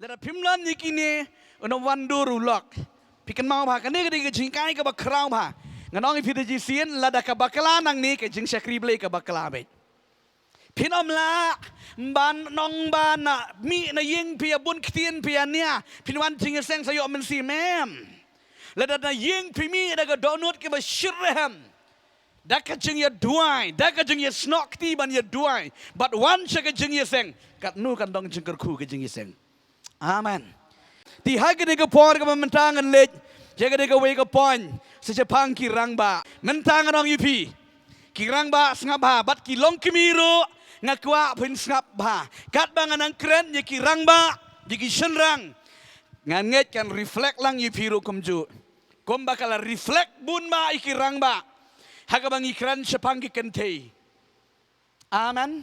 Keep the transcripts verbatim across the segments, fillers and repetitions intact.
Lada phim don ïa kine, un ym wan dur u lok. Phi kynmaw bha, kane ka dei ka jinghikai kaba khraw bha. Ngan ong ïa phi da shisien, lada ka bakla nangne, ka jingshakri Blei ka bakla beit. Phin ym lah ban ong ba na mih na ïing phi ïa bun ktien phi ïa nia, phin wan jingïaseng sa ïoh mynsiem, em. Lada na ïing phi mih da ka dohnud kaba shitrhem, da ka jingïaduwai, da ka jingïasnoh kti ban ïaduwai, bad wan sha ka jingïaseng, katno kan don jingkyrkhu ka jingïaseng. Amen. Te ha kane ka por kaba mynta ngan leit ïa kane kawei ka point, sa shaphang ki rangbah. Mynta ngan ong ïa phi, ki rangbah, sngap bha, bad ki longkmie ruh, nga kwah phin sngap bha. Katba ngan nang kren ïa ki rangbah, ïa ki shynrang, ngan ngeit kan reflect lang ïa phi ruh kumjuh, kumba ka la reflect bun bha ïa ki rangbah ha kaba ngi kren shaphang ki kynthei. Amen.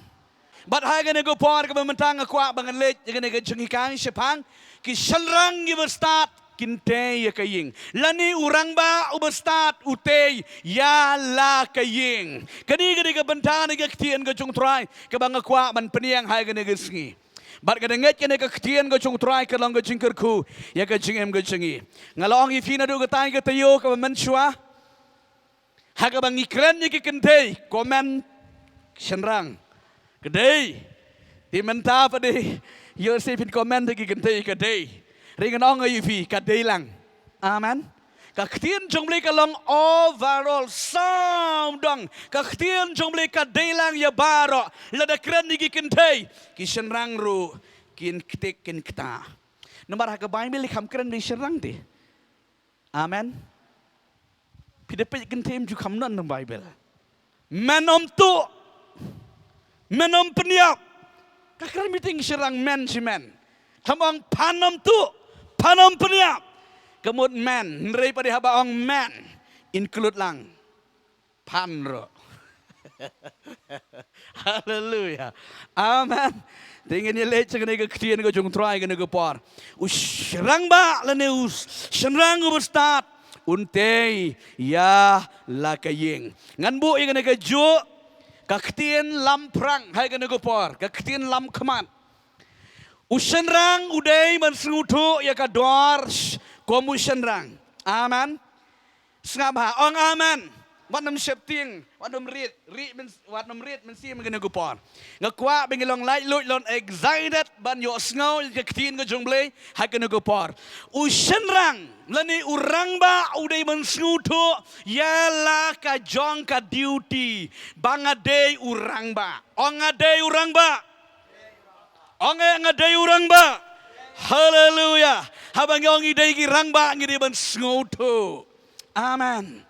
Bad ha kane ka por kaba mynta nga kwah ba ngan leit ïa kane ka jinghikai shaphang ki shynrang kiba stad kin tei ïa ka ïing, lane u rangbah uba stad u tei ïa la ka ïing. Kane ka dei ka bynta na ka ktien ka jong U Trai kaba nga kwah ban pynïeng ha kane ka sngi. Bad nga da ngeit kane ka ktien ka jong U Trai ka long ka jingkyrkhu ïa ka jingim ka jong ngi. Nga la ong ïa phi naduh katai ka taïew kaba mynshuwa, ha kaba ngi kren ïa ki kynthei, comment shynrang, ka dei. Te mynta pat de, ïoh shisha phin comment ïa ki kynthei, ka dei. Hynrei ngan ong ïa phi, ka dei lang. Amen. Ka ktien jong U Blei ka long overall, sawdong. Ka ktien jong U Blei ka dei lang ïa baroh. Lada kren ïa ki kynthei, ki shynrang ruh kin ktik kin ktah. Namar ha ka Baibl kam kren ïa ki shynrang te. Amen. Phi da peit kynthei, ym ju kham don na Baibl. Men ym tuh, men ym pynïap. Ka kren mynta ki shynrang men shi men. Kam ong phan ym tuh, phan ym pynïap. Ka mut men, hynrei pat de haba ong men, include lang phan ruh. Haleluya. Amen. Te ngin ïa leit sha kane ka ktien ka jong U Trai kane ka por. U sh-, rangbah lane u sh-, shynrang uba stad un tei ïa la ka ïing. Ngan buh ïa kane kajuh ka ktien lamphrang ha kane ka por, ka ktien lamkhmat. U shynrang u dei ban sngewthuh ïa ka dor sh-, kum u shynrang. Amen. Sngap bha, ong amen. Wat nym sheptieng, wat nym rit, rit myn-, wat nym rit mynsiem ha kane ka por. Nga kwah ba ngi long laitluid, long excited ban ïohsngew ïa ka ktien ka jong U Blei ha kane ka por. U shynrang lane u rangbah u dei ban sngewthuh ïa la ka jong ka duty ba nga dei u rangbah. Ong nga dei u rangbah. Ong eh nga dei u rangbah. Haleluya. Haba ngi ong ngi dei ki rangbah, ngi dei ban sngewthuh. Amen.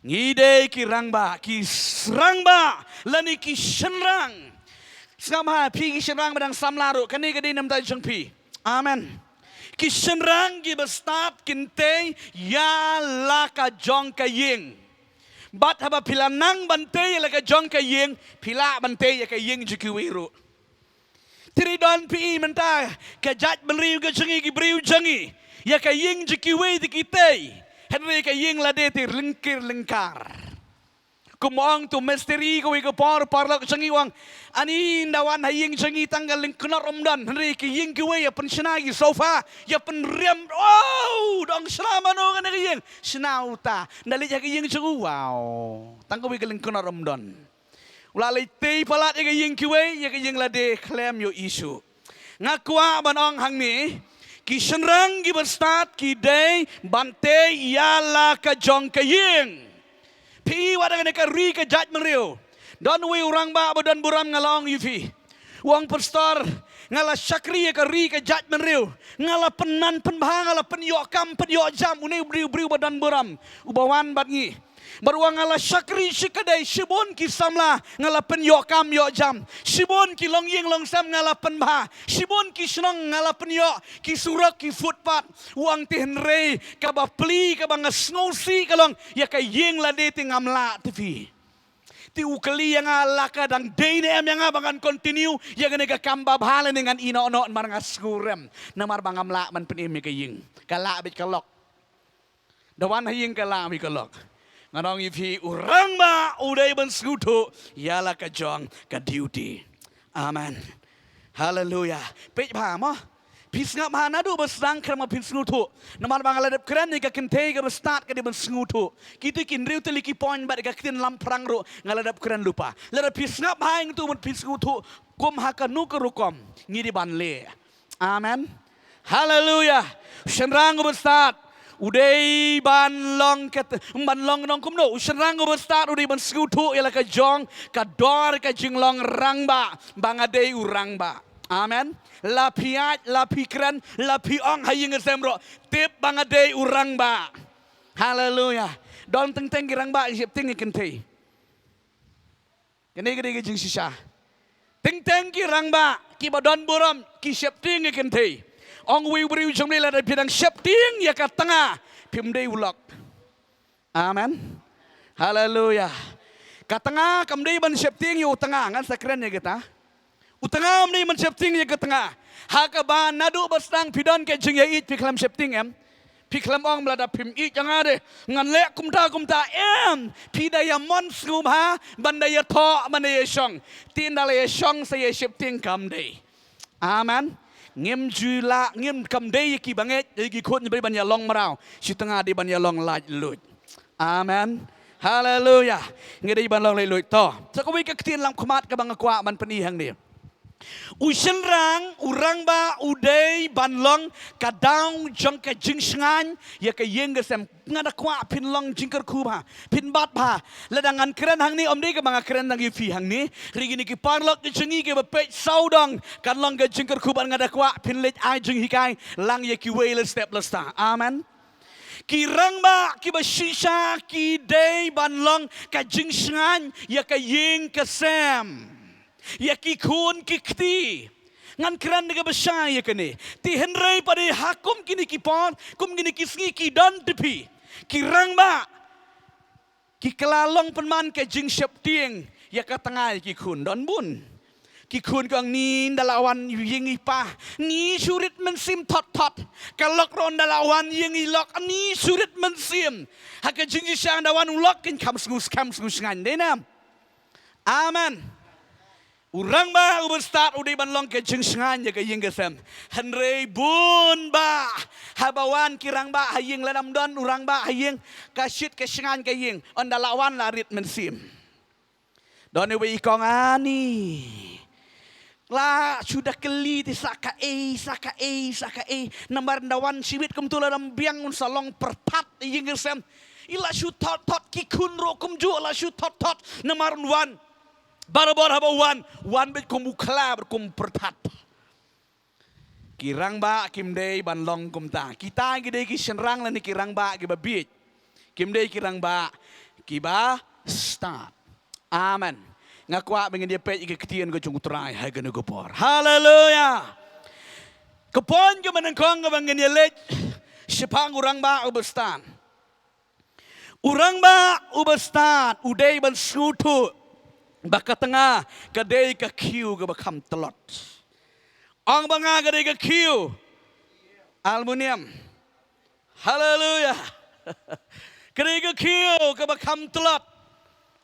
Ngi dei ki rangbah, ki s-, rangbah lane ki shynrang. Sngap bha, phi ki shynrang ba dang samla ruh, kane ka dei na bynta jong phi. Amen. Ki shynrang kiba stad kin tei ïa la ka jong ka ïing. Bad haba phi la nang ban tei ïa la ka jong ka ïing, phi lah ban tei ïa ka ïing jong kiwei ruh. Te hynrei don, phi i mynta ka jaitbynriew ka jong ngi, ki briew jong ngi, ïa ka ïing jong kiwei te ki tei, hynrei ka ïing lade te lyngkir lyngkar. Kum ong uto u mistri kawei ka por, paralok jong ngi, u ong, ani nda wan ha ïing jong ngi tang ka lyngknot um don, hynrei ka ïing kiwei ïa pynshna ki sofa, ïa pynriam, oh, dang shna mano kane ka ïing, shna uta. Nda leit ha ka ïing jong u, wow, tang kawei ka lyngknot um don. U la leit tei palat ïa ka ïing kiwei, ïa ka ïing lade khlem ïoh issue. Nga kwah ban ong hangne, ki shynrang kiba stad ki dei ban tei ïa la ka jong ka ïing. Phi i wat ha kane ka ri ka jaitbynriew, don uwei u rangbah ba don burom, nga la ong ïa phi. U ong, pastor, nga la shakri ïa ka ri ka jaitbynriew, nga la pynman pynbha, nga la pynïoh kam pynïoh jam, une u briew, briew ba don burom, uba wan bad ngi. Bad u ong, nga la shakri shikatdei, shibun ki samla nga la pynïoh kam ïoh jam, shibun ki longïing longsem nga la pynbha, shibun ki shnong nga la pynïoh ki surok, ki footpath. U ong, te hynrei kaba plie, kaba nga sngewsih ka long, ïa ka ïing lade te ngam lah, te phi. Te u kylli ïa nga, la ka dang dei ne em ïa nga ba ngan continue ïa kane ka kam babha lane ngan ïeh noh noh, namar nga sngewrem, namar ba ngam lah ban pynim ïa ka ïing. Ka lah beit ka lok. Da wan ha ïing ka lah beit ka lok. Ngan ong ïa phi, u rangbah u dei ban sngewthuh ïa la ka jong ka duty. Amen. Haleluya. Peit bha mo. Phi sngap ha naduh ba sdang khnang ba phin sngewthuh. Namar ba nga la dep kren ïa ka kynthei kaba stad ka dei ban sngewthuh. Kito ki hynriew tylli ki point bad ka ktien lamphrang ruh nga la dep kren lypa. Lada phi sngap ha ïa uto ban phin sngewthuh kum ha kano ka rukom ngi dei ban leh. Amen. Haleluya. U shynrang uba stad u dei ban long kat, ban long nong kumno. U shynrang uba stad u dei ban sngewthuh ïa la ka jong ka dor ka jinglong rangbah ba nga dei u rangbah. Amen. La phi ïaid, la phi kren, la phi ong ha ïing ha sem ruh, tip ba nga dei u rangbah. Haleluya. Don teng teng ki rangbah ki sheptieng ïa ki kynthei. Kane ka dei ka jingshisha. Teng teng ki rangbah kiba don burom ki sheptieng ïa ki kynthei. Ong uwei u briew jong ngi, lada phi dang sheptieng ïa ka tnga phim dei u lok. Amen. Haleluya. Ka tnga kam dei ban sheptieng ïa u tnga, ngan sa kren ïa kata. U tnga um dei ban sheptieng ïa ka tnga. Ha kaba naduh ba sdang phi don ka jingïaieit, phi khlem sheptieng em. Phi khlem ong ba lada phim ïeit ïa nga de ngan leh kumta kumta em. Phi da ïa mon sngewbha ban da ïathoh ban da ïa shong. Te ynda la ïa shong sa ïa sheptieng, kam dei. Amen. Ngim ju lah, ngim, kam dei ïa ki bangeit, ïa ki khun, dei ban ïa long mraw. Shi tnga dei ban ïa long laitluid. Amen. Haleluya. Ngi dei ban long laitluid. To, sa kawei ka ktien lamkhmat kaba nga kwah ban pyni hangne. U shynrang, u rangbah u dei ban long ka daw jong ka jingshngaiñ ïa ka ïing ka sem. Nga da kwah phin long jingkyrkhu bha, phin bat bha. Lada ngan kren hangne, um dei kaba nga kren tang ïa phi hangne. Ri kine ki paralok ki jong ngi kiba peit sawdong, kan long ka jingkyrkhu bad nga da kwah phin leit ai jinghikai lang ïa kiwei la step la star. Amen. Ki rangbah kiba shisha ki dei ban long ka jingshngaiñ ïa ka ïing ka sem, ïa ki khun ki kti. Ngan kren da kaba shai ïa kane. Te hynrei pat de ha kum kine ki por, kum kine ki sngi ki don te phi ki rangbah ki kylla long pynban ka jingsheptieng ïa ka tnga ïa ki khun. Don bun ki khun ki ong, ni ynda la wan ïing i pa, ni shu rit mynsiem thot thot. Ka lok ruh ynda la wan ïing i lok, ni shu rit mynsiem. Ha ka jingshisha ynda wan u lok kin kham sngew, kham sngew shngaiñ, dei ne em? Amen. U rangbah uba stad u dei ban long ka jingshngaiñ ïa ka ïing ka sem. Hynrei bun bah haba wan ki rangbah ha ïing, lada ym don u rangbah ha ïing, ka shit ka shngaiñ ka ïing. Ynda la wan la rit mynsiem. Don iwei i kong, ani la shu da kylli te sa kaei, sa kaei, sa kaei. Namar ynda wan shi miet kumto, lada ym biang un sa long pyrthat ïing ka sem. I la shu thot thot, ki khun ruh kumjuh la shu thot thot. Namar un wan, barabor haba wan, wan beit kum u khla bad kum pyrthat. Ki rangbah kim dei ban long kumta. Kita ki dei ki shynrang lane ki rangbah kiba bieit. Kim dei ki rangbah kiba stad. Amen. Nga kwah ba ngin ïa peit ïa ka ktien ka jong U Trai ha kane ka por. Haleluya. Ka point kaba nyngkong kaba ngin ïa leit shaphang u rangbah uba stad. U rangbah uba stad u dei ban sngewthuh ba ka tnga ka dei ka khiew kaba kham tlot. Ong ba nga, ka dei ka khiew aluminium. Haleluya. Ka dei ka khiew kaba kham tlot.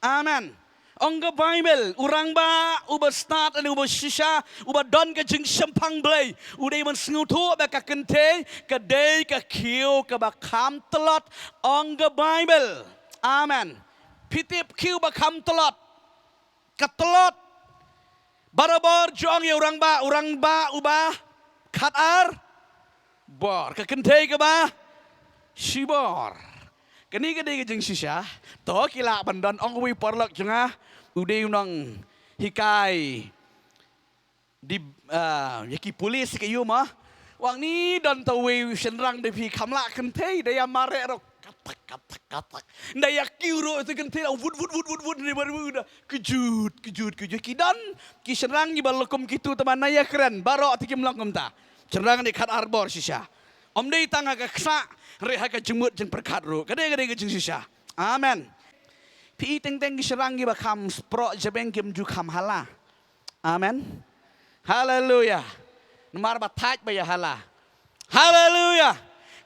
Amen. Ong ka Baibl, u rangbah uba stad lane uba shisha, uba don ka jingshemphang Blei, u dei ban sngewthuh ba ka kynthei ka dei ka khiew kaba kham tlot. Ong ka Baibl. Amen. Phi tip khiew ba kham tlot? Ka tlot barabor jong ïa u rangbah, u rangbah uba khatar bor, ka kynthei kaba shibor. Kane ka dei ka jingshisha. To ki lah ban don, ong uwei u paralok jong nga, u dei u nonghikai di, ah, ïa ki pulit ka ïa ma. Wan ni don tawei u shynrang da phi kham lah kynthei, da ïa mareh ruh katak katak katak. Da ïa kiew ruh te kynthei da wut wut wut wut wut, ni baroh da kjut kjut kjut. Ki don ki shynrang kiba long kum kitu, tangba na ïa kren baroh te kim long kumta. Shynrang ne khatar bor shisha. Ym dei tang ha ka ksah, hynrei ha ka jingmut jingpyrkhat ruh ka dei, ka dei ka jingshisha. Amen. Phi i teng teng ki shynrang kiba kham sproh jabeng kim ju kham hala. Amen. Haleluya. Namar ba thait ba ïa hala. Haleluya.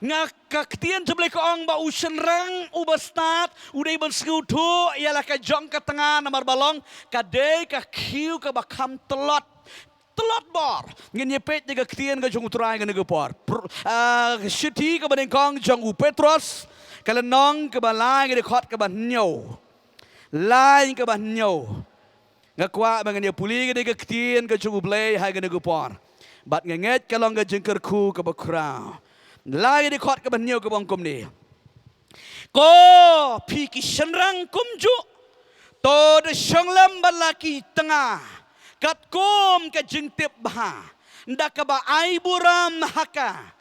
Nga, ka ktien jong U Blei ka ong ba u shynrang uba stad u dei ban sngewthuh ïa la ka jong ka tnga, namar ba long ka dei ka khiew kaba kham tlot. tlot bor. Ngin ïa peit ïa ka ktien ka jong U Trai kane ka por. Pr-, ah, shithi kaba nyngkong jong u Petros, ka lynnong kaba lai, ka dkhot kaba hynñiew. Lai kaba hynñiew. Nga kwah ba ngin ïa pule kane ka ktien ka jong U Blei ha kane ka por. Bad nga ngeit ka long ka jingkyrkhu kaba khraw. Lai, ka dkhot kaba hynñiew, kaba ong kumne. Ko phi ki shynrang kumjuh, to da shong lem bad la ki tnga katkum ka jingtip bha, da kaba ai burom ha ka,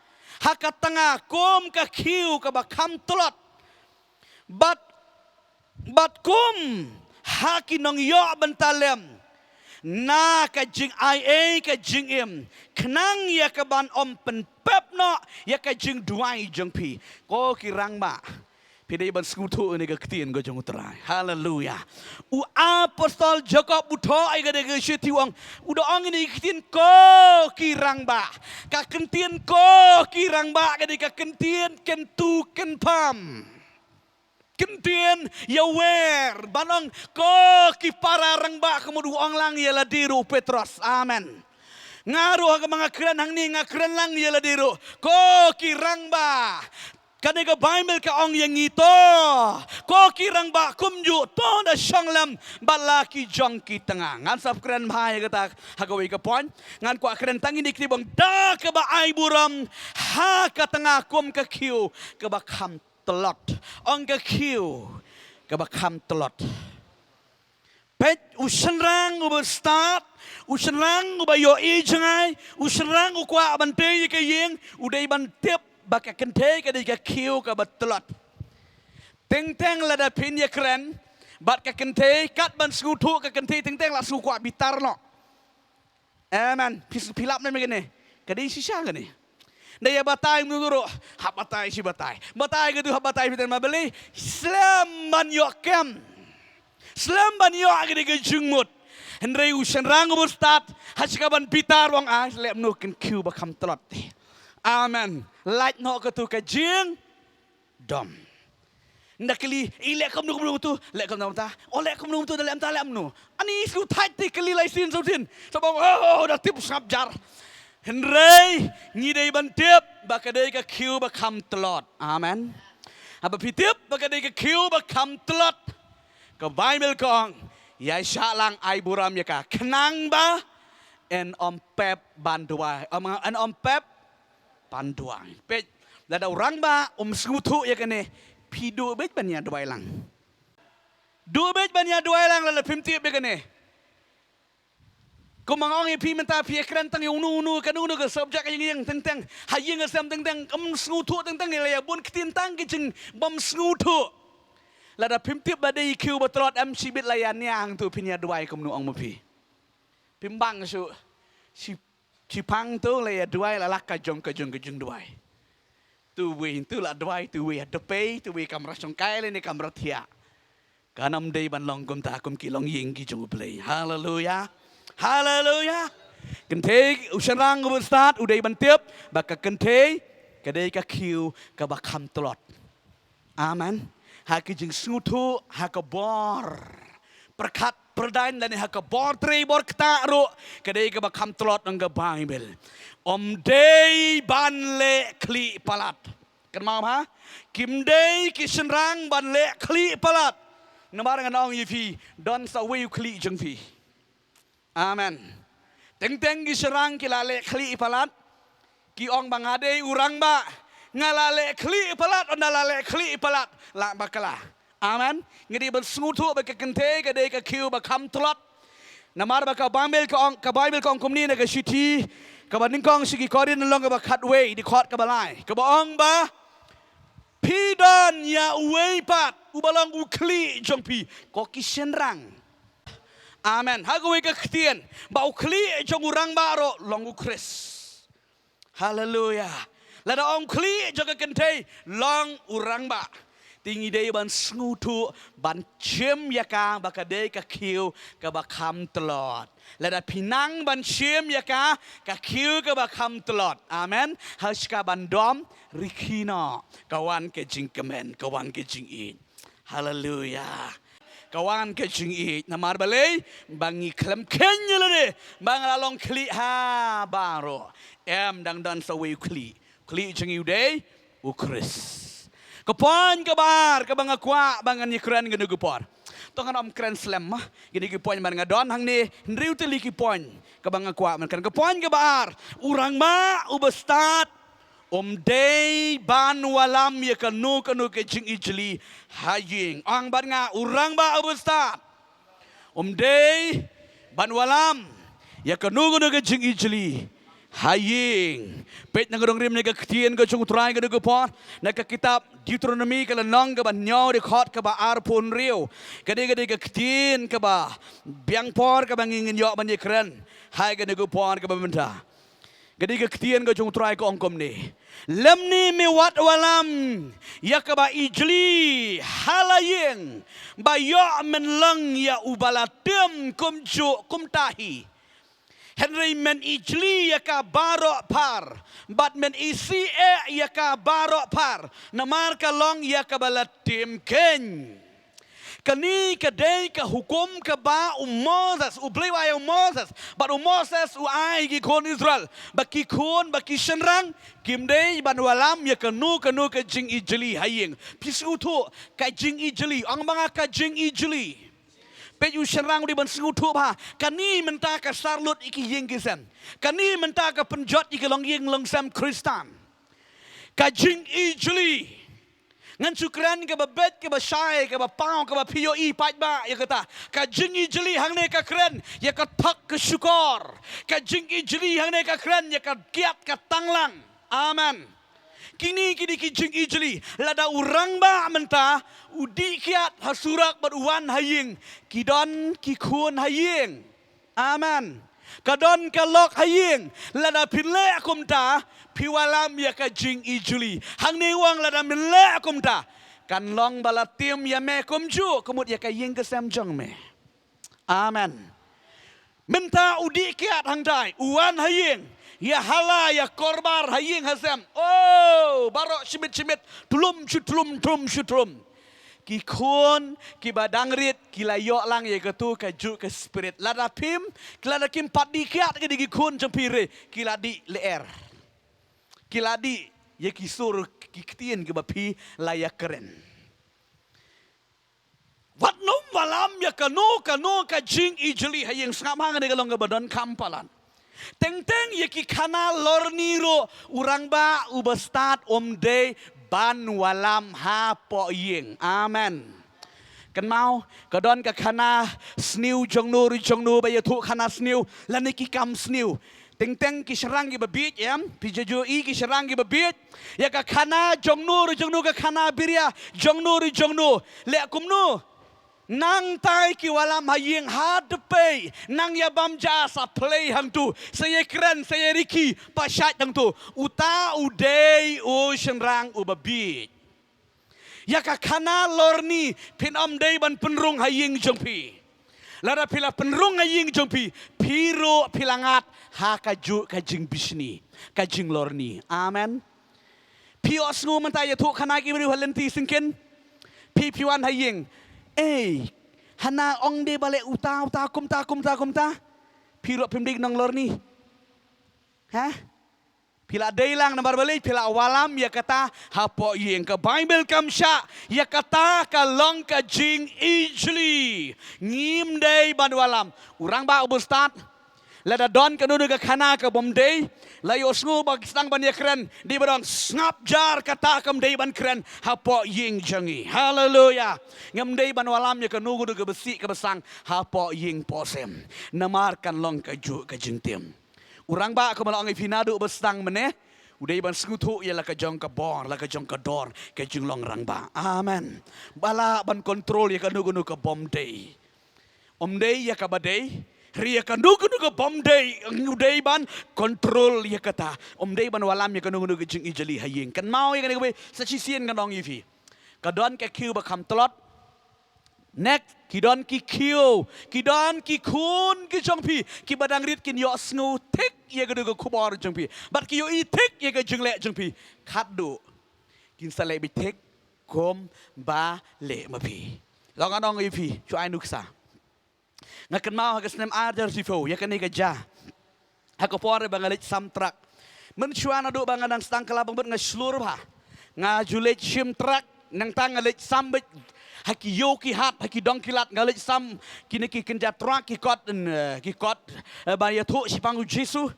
ha ka tnga kum ka khiew kaba kham tlot. Bad, bad kum ha ki nongïoh bynta lem na ka jingai ei ka jingim, khnang ïa kaban ym pynpep noh ïa ka jingduwai jong phi. Ko ki rangbah, phi dei ban sngewthuh ïa kane ka ktien ka jong U Trai. Haleluya. U apostol Jakob u thoh ïa kane ka shithi, u ong, u da ong ïa kane ka ktien ko ki rangbah. Ka ktien ko ki rangbah ka dei ka ktien kyntu kynpham. Ktien ïawer ban ong ko ki para rangbah, kumno u ong lang ïa lade ruh u Petros. Amen. Nga ruh ha kaba nga kren hangne nga kren lang ïa lade ruh. Ko ki rangbah. Kane ka Baibl ka ong ïa ngi to, ko ki rangbah kumjuh to da shong lem bad la ki jong ki tnga. Ngan sa kren bha ïa kata ha kawei ka point. Ngan kwah kren tang ïa kine ki bang da kaba ai burom ha ka tnga kum ka khiew kaba kham tlot. Ong ka khiew kaba kham tlot. Peit, u shynrang uba stad, u shynrang uba ïohi jngai, u shynrang u kwah ban tei ïa ka ïing, u dei ban tip ba ka kynthei ka dei ka khiew kaba tlot. Teng teng lada phin ïa kren bad ka kynthei, kat ban sngewthuh ka kynthei, teng teng la sngew kwah bitar noh. Amen. Phi, phi lap ne me kane? Ka dei shisha kane. Da ïa batai mynta ruh, hap batai shi batai. Batai ka tu hap batai phi ten ma beli. Slem ban ïoh kem. Slem ban ïoh kane ka jingmut. Hynrei u shynrang uba stad, ha shika ban bitar, u ong, ai, leh kumno, ka khiew ba kham tlot. Amen. Lait noh ka tu ka jing dom. Nda kylli, i leh kumno kumno tu, leh kumno kumta. O leh kumno kumta, da leh kumta, leh kumno. Ani shu thait te kylli lai sien saw sien. Sa ba, oh, da tip sngap jar. Hynrei ngi dei ban tip ba ka dei ka khiew ba kham tlot. Amen. Haba phi tip ba ka dei ka khiew ba kham tlot, ka Baibl ka ong, ïa shah lang ai burom ïa ka, khnang ba yn ym pep ban duwai. Ym, yn ym pep ban duwai. Peit, lada u rangbah um sngewthuh ïa kane, phi duh beit ban ïa duwai lang. Duh beit ban ïa duwai lang lada phim tip ïa kane. Kumba nga ong ïa phi mynta, phi ïa kren tang ïa uno uno, kano kano ka subject ïing ïing teng teng, ha ïing ha sem teng teng, um sngewthuh teng teng, ïa la ïa bun ktien tang ki jingbym sngewthuh. Lada phim tip ba dei khiew ba tlot, em shibit la ïa nia hangtu, phin ïa duwai kumno, ong ma phi. Phim bang shuh. Shi Shipang tu la ïa duwai la lak ka jong ka jong ka jingduwai. Tu wei tu la duwai, tu wei ha dpei, tu wei kamra shongkai lane kamra thiah. Kan ym dei ban long kumta kum ki longïing ki jong U Blei. Haleluya. Haleluya. Kynthei, u shynrang uba stad u dei ban tip ba ka kynthei ka dei ka khiew kaba kham tlot. Amen. Ha ki jingsngewthuh, ha ka bor pyrkhat pyrdaiñ lane ha ka bor trei bor ktah ruh, ka dei kaba kham tlot, ong ka Baibl. Ym dei ban leh khlieh palat. Kynmaw bha, kim dei ki shynrang ban leh khlieh palat. Namar ngan ong ïa phi, don sa uwei u khlieh jong phi. Amen. Teng teng ki shynrang ki la leh khlieh palat. Ki ong ba nga dei u rangbah, nga la leh khlieh palat, ynda la leh khlieh palat la bakla. Amen. Ngi dei ban sngewthuh ba ka kynthei ka dei ka khiew ba kham tlot. Namar ba ka Baibl ka ong, ka Baibl ka ong kumne na ka shithi kaba nyngkong sha ki Korinth lynnong kaba khatwei, dkhot kaba lai, kaba ong ba, phi don ïa uwei pat uba long u khlieh jong phi, ko ki shynrang. Amen. Ha kawei ka ktien, ba u khlieh jong u rangbah ruh long U Khrist. Haleluya. Lada ong khlieh jong ka kynthei long u rangbah, te ngi dei ban sngewthuh ban shim ïa ka ba ka dei ka khiew kaba kham tlot. Lada phi nang ban shim ïa ka, ka khiew kaba kham tlot. Amen. Ha shka ban dom, rkhie noh, ka wan ka jingkmen, ka wan ka jingïeit. Haleluya. Ka wan ka jingïeit namar balei ba ngi khlem kheiñ ïa lade ba nga la long khlieh ha baroh. Em, dang don sa uwei u khlieh. Khlieh jong ngi u dei u Khrist. Ka point kaba ar kaba nga kwah ba ngan ïakren kane ka por. To ngan ym kren slem ma kine ki point ba nga don hangne, hynriew tylli ki point kaba nga kwah ban kren. Ka point kaba ar, u rangbah uba stad um dei ban wallam ïa kano kano ka jingijli ha ïing. Ong bad nga, u rangbah uba stad um dei ban wallam ïa kano kano ka jingijli ha ïing. Peit na ka dong rim ne ka ktien ka jong u Trai kane ka por, na ka kitab Deuteronomy ka lynnong kaba hynñiew, dkhot kaba arphew hynriew. Ka dei, ka dei ka ktien kaba biang por kaba ngi ngin ïoh ban ïakren ha kane ka por kaba mynta. Ka dei ka ktien ka jong u Trai ka ong kumne: Lymne me wat wallam ïa kaba ijli ha la ïing, ba ïoh men long ïa uba la tim kumjuh kumta hi. Hynrei men ijli ïa ka baroh phar, bad men isih eh ïa ka baroh phar, namar ka long ïa kaba la tim kheiñ. Kane ka dei ka hukum kaba u Moses, U Blei u ai ïa u Moses, bad u Moses u ai ïa ki khun Israel ba ki khun, ba ki shynrang kim dei ban wallam ïa kano kano ka jingijli ha ïing. Phi sngewthuh, ka jingijli, ong ma nga, ka jingijli. Peit, u shynrang u dei ban sngewthuh ba kane mynta ka sar lut ïa ki ïing ki sem. Kane mynta ka pynjot ïa ki longïing longsem Khristan. Ka jingijli. Ngan shu kren kaba beit, kaba shai, kaba paw, kaba phi ïohi paidbah ïa kata. Ka jingijli hangne ka kren ïa ka thok ka shukor. Ka jingijli hangne ka kren ïa ka kiad ka tanglang. Amen. Kine ki dei ki jingijli. Lada u rangbah mynta u dih kiad ha surok bad u wan ha ïing, ki don ki khun ha ïing. Amen. Ka don ka lok ha ïing. Lada phin leh kumta, phi wallam ïa ka jingijli. Hangne u ong lada men leh kumta, kan long ba la tim ïa me kumjuh ka mut ïa ka ïing ka sem jong me. Amen. Mynta u dih kiad hangtai, u wan ha ïing, ïa hala, ïa korbar ha ïing ha sem. Oh, baroh shimit shimit, tlum shu tlum, tlum shu tlum. Ki khun kiba dang rit ki la ïoh lang ïa kato kajuh ka spirit. Lada phim, lada kim pat dih kiad kine ki khun jong phi re, ki la dih lyer. Ki la dih ïa ki sur ki ktien kiba phi la ïakren. Wat nym wallam ïa kano kano ka jingijli ha ïing. Sngap hangne, ka long kaba donkam palat. Teng teng ïa ki khana lorni ruh u rangbah uba stad um dei ban wallam hapoh ïing. Amen. Kynmaw, ka don ka khana sniew jong no re jong no, ba ïathuh khana sniew lane ki kam sniew. Teng teng ki shynrang kiba bieit, em, phi ju ïohi ki shynrang kiba bieit. Ïa ka khana jong no re jong no, ka khana biria jong no re jong no. Leh kumno? Nangtai ki wallam ha ïing, ha dpei, nang ïa bam ja sa plie hangto, sa ïa kren, sa ïa rikhi, pashait hangto. Uta u dei u shynrang uba bieit. Ïa ka khana lorni phin ym dei ban pynrung ha ïing jong phi. Lada phi la pynrung ha ïing jong phi, phi ruh phi la ngat ha kajuh ka jingbishni, ka jinglorni. Amen. Phi ïohsngew mynta ïathuh khana ki briew ha lynti syngkien. Phi, phi wan ha ïing. Ei, hana ong dei ba leh uta uta kumta kumta kumta. Phi ruh phim dei nonglorni. Ha? Phi la dei lang namar balei? Phi la wallam ïa kata hapoh ïing. Ka Baibl kam shah ïa kata ka long ka jingijli. Ngim dei ban wallam. U rangbah uba stad, lada don kano kano ka khana kabym dei, la ïohsngew ba sdang ban ïakren, dei ban ong, sngap jar, kata kam dei ban kren hapoh ïing jong ngi. Haleluya. Ngim dei ban wallam ïa kano kano kaba sih kaba sang hapoh ïing poh sem. Namar kan long kajuh ka jingtim. U rangbah, kumba la ong ïa phi naduh ba sdang mynne, u dei ban sngewthuh ïa la ka jong ka bor, la ka jong ka dor ka jinglong rangbah. Amen. Ba lah ban kontrol ïa kano kano kabym dei. Ym dei ïa kaba dei, hynrei ïa kano kano kabym dei, u dei ban kontrol ïa kata. Ym dei ban wallam ïa kano kano ka jingijli ha ïing. Kynmaw ïa kane kawei, sa shisien ngan ong ïa phi. Ka don ka khiew ba kham tlot. Next, ki don ki khiew, ki don ki khun ki jong phi, kiba dang rit kin ïohsngew thik ïa kane ka khubor jong phi. Bad ki ïohi thik ïa ka jingleh jong phi. Khatduh kin sa leh beit thik kumba leh ma phi. Long anong ïa phi, shu ai nuksa. Nga kynmaw ha ka snem ar hajar shiphew, ïa kane ka jia. Ha ka por ba nga leit sam trak. Mynshuwa naduh ba nga dang sdang kylla ba mut nga shlur bha. Nga ju leit shim trak, nangta nga leit sam beit. Ha ki ïew ki hat, ha ki dong ki lad, nga leit sam kine ki kynja trak ki kot, eh, ki kot, eh, ba ïathuh shaphang u Jisu.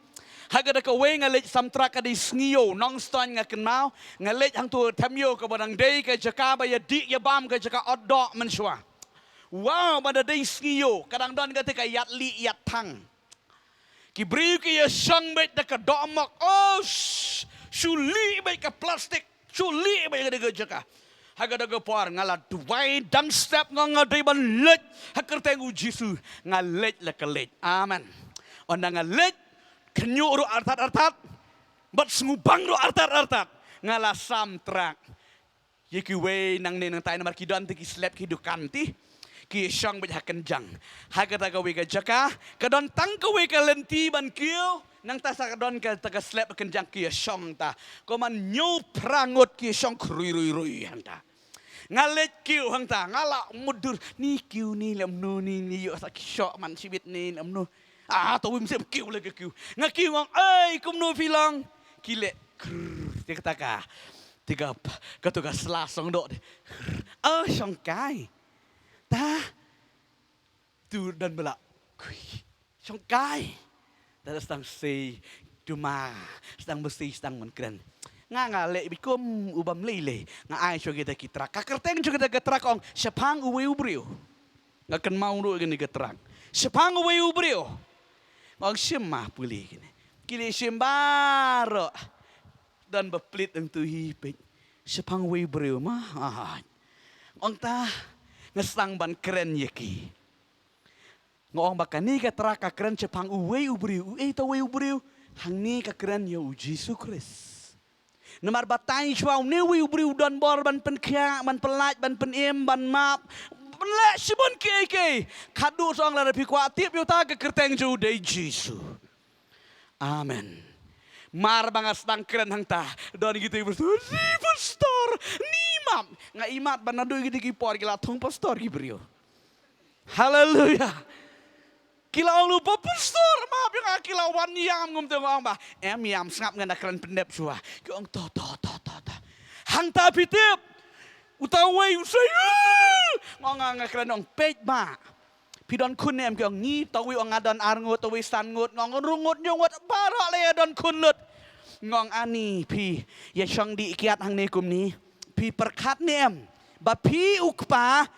Ha kata kawei nga leit sam trak ka dei sngi ïew, Nongstoiñ nga kynmaw, nga leit hangto ha Themïew kaba dang dei ka jaka ba ïadih ïabam ka jaka ot doh mynshuwa. Wow, ba da dei sngi ïew, ka dang don kata ka ïaid lieh ïaid thang. Ki briew ki ïashong beit da ka dohmok, oh, sh-, shu lieh beit ka plastik, shu lieh beit ka dei ka jaka. Ha kata ka por nga la duwai dang step nga nga dei ban leit ha kyrteng u Jisu, nga leit la ka leit. Amen. Ynda nga leit, khynñiuh ruh artat artat, bad sngewbang ruh artat artat, nga la sam trak. Ïa kiwei nangne nangtai namar ki don te ki slep ki dukan te ki ïashong beit ha kynjang. Ha kata kawei ka jaka ka don tang kawei ka lynti ban kiew, nangta sa ka don kata ka slep ha kynjang ki ïashong ta. Kumne hynñiew phra ngut ki ïashong khrui rui rui hangta. Nga leit kiew hangta, nga la mutdur, ni kiew ni lem nu ni, ni ïoh sa ki shoh man shibit ni lem nu. Ah, to wim sem kiew leh ka kiew. Nga kiew nga ong, "Ei, kumno phi long?" Ki leh, krrr, te kata ka, te ka, katu ka sla song doh te. Krrr, "Oh, shong kai." Ta, tu don ba la, "Kui, shong kai." Ta sdang sei, duma, sdang ba sei, sdang ban kren. Nga nga leh beit kum u bym lei lei. Nga ai shuwa kita ki trak. Ka kyrteng shuwa kita ki trak ong, "Shaphang uwei u briew." Nga kynmaw ruh kane ka trak. "Shaphang uwei u briew." Nga ong, "Shim ma pule kine." Ki leit shim baroh. Don ba plit hangtu hi peit. "Shaphang uwei u briew ma." Ah. Nga ong, "Ta, nga sdang ban kren ïa ki." Nga ong ba kane ka trak ka kren shaphang uwei u briew, uei uta uwei u briew? Hangne ka kren ïa u Jisu Khrist. Namar batai shuwa une uwei u briew u don bor ban pynkhiah, ban pyllait, ban pynim, ban map, ban leh shibun kiei kiei. Khadduh sa ong lada phi kwah tip ïa uta ka kyrteng jong u dei Jisu. Amen. Mar ba nga sdang kren hangta, don kita ki pastor, "Ni pastor, ni map." Nga imat ba naduh kita ki por ki la thung pastor ki briew. Haleluya. Ki la ong, "Lypa pastor, map ïa nga," ki la wan ïam ngam te nga ong ba, "Em ïam, sngap, ngan da kren pyndep shuwa." Ki ong, "To, to, to, to, to." Hangta phi tip, uta uwei u sei, "Ih!" Nga ong, "Nga, nga kren." Ong, "Peit ba phi don khun ne em?" Ki ong, "Ngi." Uta uwei ong, "Nga don ar ngut." Uta uwei san ngut. Nga ong, "Ruh ngut, hynñiew ngut, baroh la ïa don khun lut." Nga ong, "Ani, phi ïa shong dih kiad hangne kumne, phi pyrkhat ne em ba phi u kpa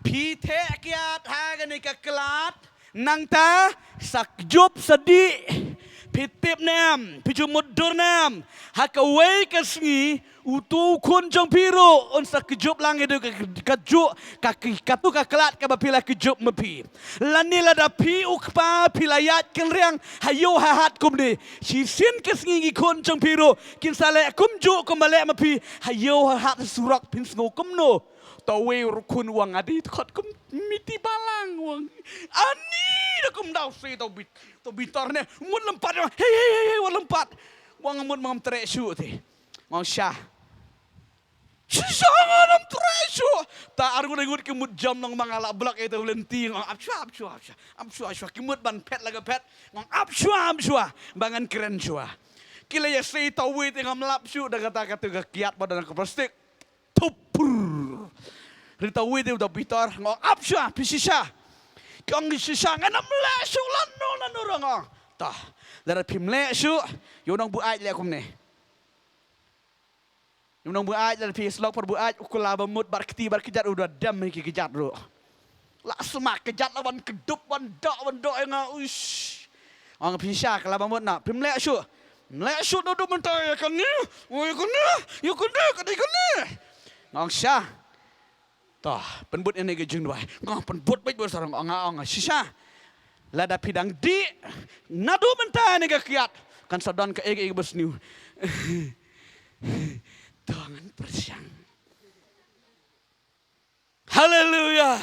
phi theh kiad ha kane ka klat, nangta sa kjut sa dih? Phi tip ne em, phi ju mutdur ne em, ha kawei ka sngi utu u khun jong phi ruh un sa kjut lang ïa ka, ka juh, ka, ka, katu ka klat kaba phi la kjut ma phi. Lane lada phi u kpa phi la ïaid kynriang ha ïew ha hat kumne, shisien ka sngi ki khun jong phi ruh kin sa leh kumjuh kumba leh ma phi ha ïew ha hat ha surok. Phin sngew kumno?" Uta uwei u khun u ong, "Nga dei khot kum miti balang," u ong. "Ani, da kum daw sei to bit, to bitor ne, mut lympat." Ïa, "Hei, hei, hei, hei, wat lympat." U ong, "Mut ma ngam treh shuh te." Nga ong, "Sha, shisha, ngam treh shuh." Ta ar ngut ar ngut ki mut jam nong ma nga la block ïa uta u lynti. Nga ong, "Ap shuwa, ap shuwa, ap shuwa, ap shuwa, ap shuwa." Ki mut ban phet la ka phet. Nga ong, "Ap shuwa, ap shuwa, ba ngan kren shuwa." Ki la ïa sei, uta uwei te ngam lap shuh da kata, kata ka kiad ba don ka plastik. Tup, prrr. Ri uta uwei te uta bitor, nga ong, "Ap shuwa, phi shisha?" Ki ong, "Shisha, ngam leh shuh lano lano ruh." Nga ong, "To, lada phim leh shuh, ïa u nongbuaid leh kumne. Ïa u nongbuaid, lada phi slok por buaid, u kylla ba mut bar kti bar kjat, u da dem hi ki kjat ruh." La sma kjat la wan kdup, wan doh, wan doh ïa nga, uish. Nga ong, "Phi shisha, kylla ba mut na, phim leh shuh?" "Ym leh shuh naduh mynta ïa kane, ïa kane, ïa kane, ka dei kane." Nga ong, "Shisha. To, pynbud ïa kane ka jingduwai." Nga ong, "Pynbud beit beit sar." Nga ong, "Shisha, lada phi dang dih naduh mynta ïa kane ka kiad, kan sa don kaei kaei kaba sniew." To ngan pyrshang. Haleluya.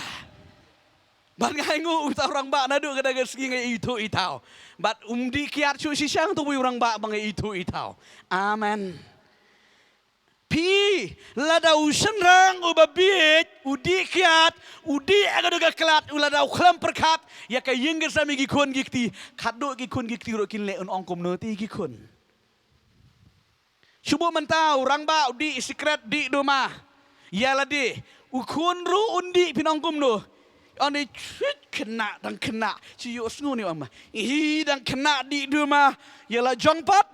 Bad nga ainguh uta u rangbah naduh kata ka sngi nga ithuh ithaw. Bad um dih kiad shuh shisha uta u rangbah ba nga ithuh ithaw. Amen. Phi, lada u shynrang uba bieit u dih kiad, u dih ha kano ka klat, u lada u khlem pyrkhat ïa ka ïing ka sem ïa ki khun ki kti, khadduh ki khun ki kti ruh kin leh, un ong kumno te ïa ki khun. Shu buh mynta u rangbah u dih sikret, dih duma. Ïa lade u khun ruh un dih, phin ong kumno? Ong ne, chut, khynnah, dang khynnah. Shi ïohsngew ne, ong ma, hi, dang khynnah dih duma. Ïa la jong pat,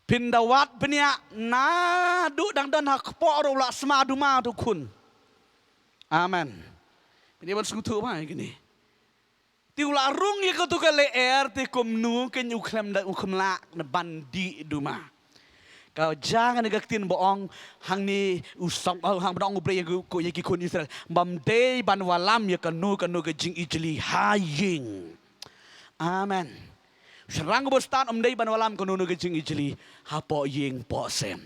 phin da wad bniah, naduh dang don ha kpoh ruh u la sma duma utu u khun. Amen. Phin ïa ban sngewthuh bha ïa kine. Te u la rung ïa katu ka lyer, te kumno kein u khlem da, u khlem lah ban dih duma. Ka jia kane ka ktien ba ong hangne u song, oh, haba ong U Blei ïa ki, ïa ki khun Israel, bym dei ban wallam ïa kano kano ka jingijli ha ïing. Amen. U shynrang uba stad um dei ban wallam kano kano ka jingijli hapoh ïing poh sem.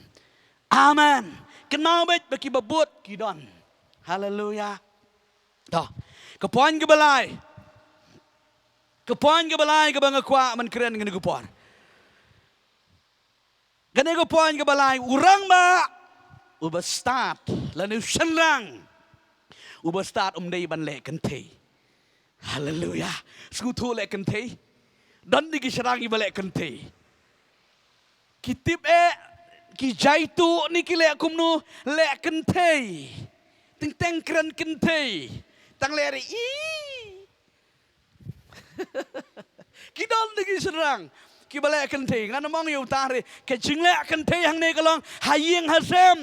Amen. Kynmaw beit ba kiba bud ki don. Haleluya. To, ka point kaba lai. Ka point kaba lai kaba nga kwah ban kren kane ka por. Kane ka point kaba lai, u rangbah uba stad lane u shynrang uba stad um dei ban leh kynthei. Haleluya. Sngewthuh leh kynthei. Don de ki shynrang kiba leh kynthei. Ki tip eh, ki jaituh ne ki leh kumno, leh kynthei. Teng teng kren kynthei. Tang leh re i. Ki don de ki shynrang kiba leh kynthei. Ngan ym ong ïa uta re, ka jingleh kynthei hangne ka long ha ïing ha sem.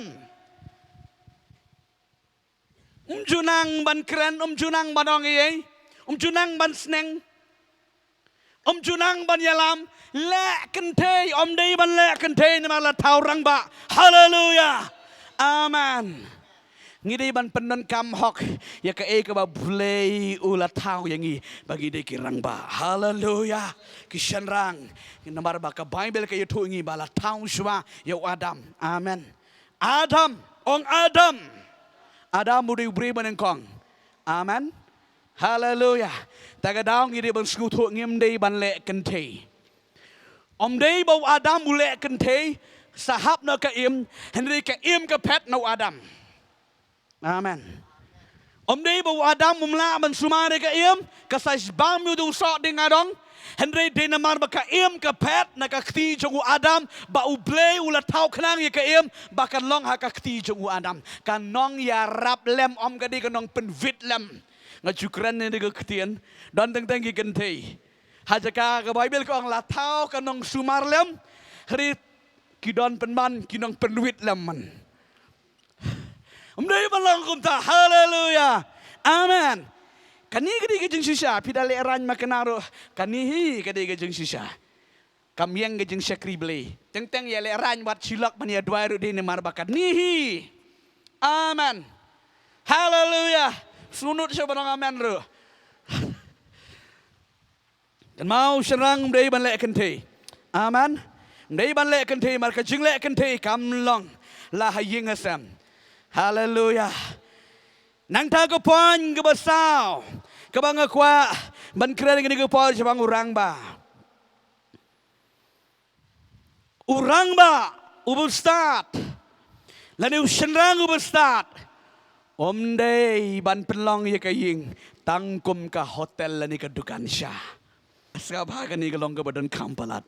Um ju nang ban kren, um ju nang ban ong ei ei, um ju nang ban sneng, um ju nang ban ïalam. Leh kynthei, ym dei ban leh kynthei namar la thaw rangbah. Haleluya. Amen. Ngi dei ban pyndonkam hok ïa kaei kaba Blei u la thaw ïa ngi ba ngi dei ki rangbah. Haleluya. Ki shynrang, namar ba ka Baibl ka ïathuh ïa ngi ba la thaw shuwa ïa u Adam. Amen. Adam, ong Adam. Adam u dei u briew banyngkong. Amen. Haleluya. Ta ka daw ngi dei ban sngewthuh, ngim dei ban leh kynthei. Ym dei ba u Adam u leh kynthei, sa hap noh ka im, hynrei ka im ka phet na u Adam. Amen. Ym dei ba u Adam um lah ban sumar ïa ka im, ka sa bam ïa u soh dieng adong. Hynrei dei namar ba ka im ka phet na ka kti jong u Adam, ba U Blei u la thaw khnang ïa ka im ba kan long ha ka kti jong u Adam. Kan nongïarap lem, ym ka dei ka nongpynwit lem. Nga ju kren ne de ka ktien, don teng teng ki kynthei. Ha jaka ka Baibl ka ong la thaw ka nongsumar lem, hynrei ki don pynban ki nongpynwit lem man. Ym dei ban long kumta. Haleluya. Amen. Kane ka dei ka jingshisha, phi da lehraiñ ma kane ruh. Kane hi ka dei ka jingshisha. Kam ïeng ka jingshakri Blei. Teng teng ïa lehraiñ wat shilok ban ïa duwai ruh dei namar ba kane hi. Amen. Haleluya. Sngewnud shuh ban ong amen ruh. Kynmaw shynrang ym dei ban leh kynthei. Amen. Ym dei ban leh kynthei, mar ka jingleh kynthei kam long la ha ïing ha sem. Haleluya. Nangta ka point kaba saw kaba nga kwah ban kren kane ka por shaphang u rangbah. U rangbah uba stad lane u shynrang uba stad ym dei ban pynlong ïa ka ïing tang kum ka hotel lane ka dukan sha. Sngap bha, kane ka long kaba donkam palat.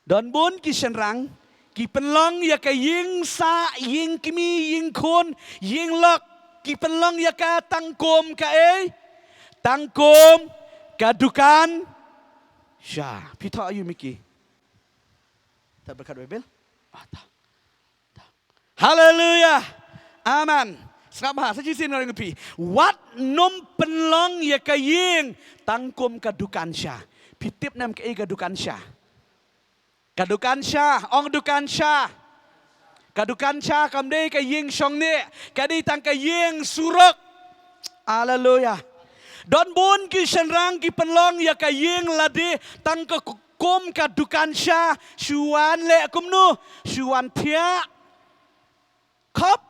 Don bun ki shynrang ki pynlong ïa ka ïing sah, ïing kmie, ïing khun, ïing lok, ki pynlong ïa ka tang kum kaei? Tang kum ka dukan sha. Phi thoh aïu Miki? Ta berkat Baibl. Ah, ta. Haleluya. Amen. Sngap bha, sa shisien nga ong ïa phi, wat nym pynlong ïa ka ïing tang kum ka dukan sha. Phi tip ne em kaei ka dukan sha? Ka dukan sha, ong dukan sha. Ka dukan sha kam dei ka ïing shong ne, ka dei tang ka ïing surok. Haleluya. Don bun ki shynrang ki pynlong ïa ka ïing lade tang ka kum ka dukan sha, shu wan leh kumno, shu wan thiah. Khop,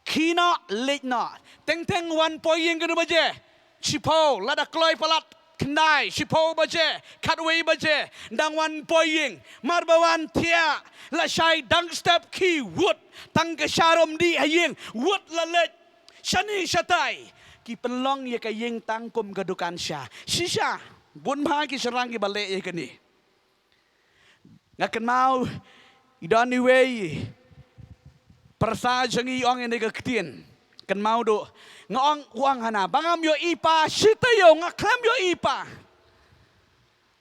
khie noh, leit noh. Teng teng wan poi ïing kano baje? Shiphew, lada kloi palat khyndai, shiphew baje, khatwei baje, dang wan poi ïing, mar ba wan thiah, lashai dang step khie, wut, tang ka sharum dih ha ïing, wut la leit, shane shatai, ki pynlong ïa ka ïing tang kum ka dukan sha. Shisha, bun bha ki shynrang kiba leh ïa kane. Nga kynmaw, i don iwei pyrsa jong ngi ong ïa kane ka ktien. Kynmaw duh. Nga ong, u ong hana, ba ngam ïohi pa, shi taïew nga khlem ïohi pa.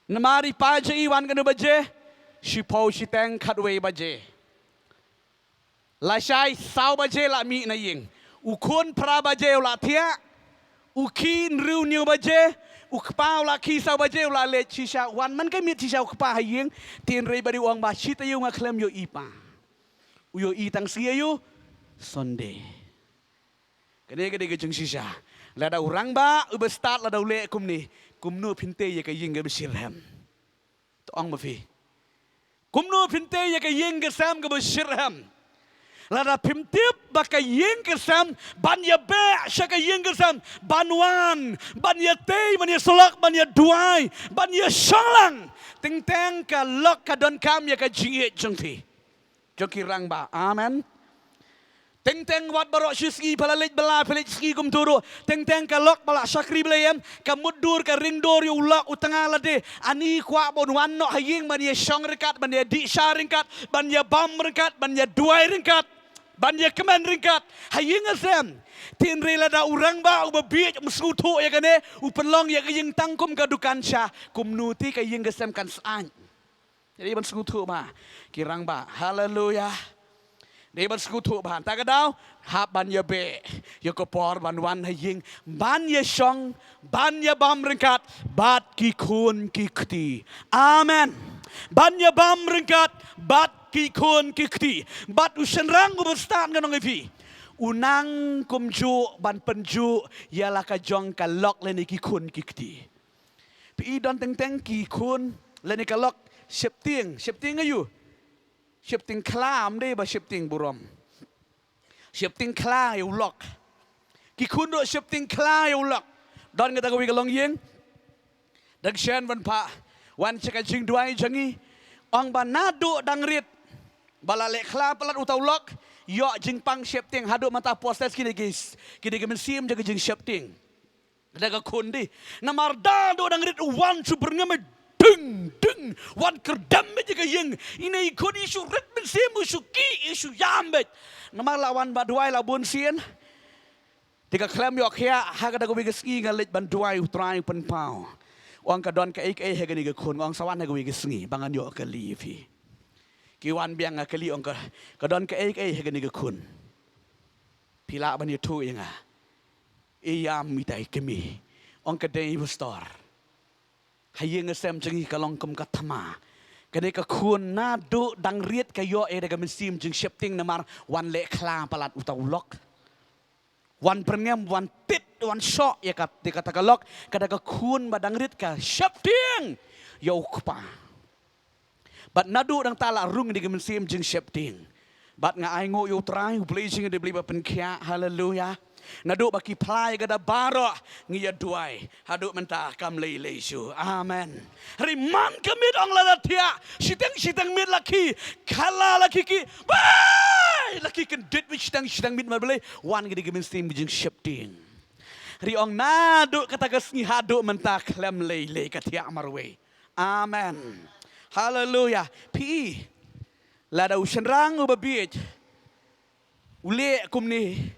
Namar i pa jong i wan katno baje? Shiphew shiteng, khatwei baje. Lashai saw baje la mih na ïing. U khun phra baje u la thiah. U khie hynriew hynñiew baje. U kpa u la khie saw baje u la leit. Shisha wan man ka miet shisha u kpa ha ïing. Hynrei ba dei u ong ba shi taïew nga khlem ïohi pa. U ïohi tang sngi aïu? Sunday. Kane ka dei ka jingshisha. Lada u rangbah uba stad lada u leh kumne, kumno phin tei ïa ka ïing kaba shitrhem? To ong ma phi. Kumno phin tei ïa ka ïing ka sem kaba shitrhem? Lada phim tip ba ka ïing ka sem, ban ïabeh sha ka ïing ka sem, ban wan, ban ïatei, ban ïasyllok, ban ïaduwai, ban ïashong lang, teng teng ka lok ka donkam ïa ka jingïeit jong phi, jong ki rangbah. Amen. Teng teng wat baroh shi sngi pha la leit bylla, pha leit sngi kumto ruh. Teng teng ka lok ba la shakri Blei em, ka mutdur, ka ringdur ïa u lok, u tnga lade. Ani kwah ban wan noh ha ïing ban ïashong ryngkat, ban ïadih sha ryngkat, ban ïabam ryngkat, ban ïaduwai ryngkat, ban ïakmen ryngkat ha ïing ha sem. Hynrei lada u rangbah uba bieit um sngewthuh ïa kane, u pynlong ïa ka ïing tang kum ka dukan sha, kumno te ka ïing ka sem kan sah? Dei ban sngewthuh ba ki rangbah. Haleluya. Dei ban sngewthuh ba hangta ka daw hap ban ïabeh ïa ka por ban wan ha ïing, ban ïashong, ban ïabam ryngkat bad ki khun ki kti. Amen. Ban ïabam ryngkat bad ki khun ki kti. Bad u shynrang uba stad, ngan ong ïa phi, u nang kumjuh ban pynjuh ïa la ka jong ka lok lane ki khun ki kti. Phi i don teng teng ki khun lane ka lok sheptieng, sheptieng aïu? Sheptieng khla, ym dei ba sheptieng burom. Sheptieng khla ïa u lok. Ki khun ruh sheptieng khla ïa u lok. Don kata kawei ka longïing, dang shen ban phah wan sha ka jingduwai jong ngi, ong ba naduh dang rit ba la leh khla palat uta u lok, ïoh jingpang sheptieng. Haduh mynta poses kine ki, kine ki mynsiem jong ka jingsheptieng. Da ka khun dei. Namar da dang rit u wan shu byrngem, ding ding, wan kyrdem ïa ka ïing. Ine i khun i shu rit mynsiem, i shu ki, i shu ïam beit. Namar la wan ba duwai la bun sien. Te ka khlem ïoh khiah, ha kata kawei ka sngi nga leit ban duwai, u Trai u pynpaw. Ong ka don kaei kaei ha kane ka khun, ong sa wan ha kawei ka sngi ba ngan ïoh kylli ïa phi. Ki wan biang, nga kylli, ong ka, ka don kaei kaei ha kane ka khun. Phi lah ban ïathuh ïa nga? Ïam ita i kmie. Ong ka dei pastor. Ha ïing ha sem jong ngi ka long kum ka thma. Kane ka khun naduh dang rit ka ïoh ïa ka mynsiem jingsheptieng namar wan leh khla palat uta u lok. Wan byrngem, wan tit, wan shoh ïa ka, ïa kata ka lok, kata ka khun ba dang rit ka sheptieng ïa u kpa. Bad naduh dang ta la rung ïa ka mynsiem jingsheptieng. Bad nga ainguh ïa u Trai, u Blei jong ngi u dei u Blei ba pynkhiah, haleluya. Naduh ba ki phla ïa kata baroh ngi ïa duwai. Haduh mynta kam lei lei shuh. Amen. Hynrei man ka miet ong lada thiah, shiteng shiteng miet la khie, khala la khie khie. Bai! La khie kyndit beit shiteng shiteng miet, namar balei? Wan ka dei ka mynsiem jingsheptieng. Hynrei ong naduh kata ka sngi haduh mynta khlem lei lei, ka thiah marwei. Amen. Haleluya. Phi i, lada u shynrang uba bieit u leh kumne,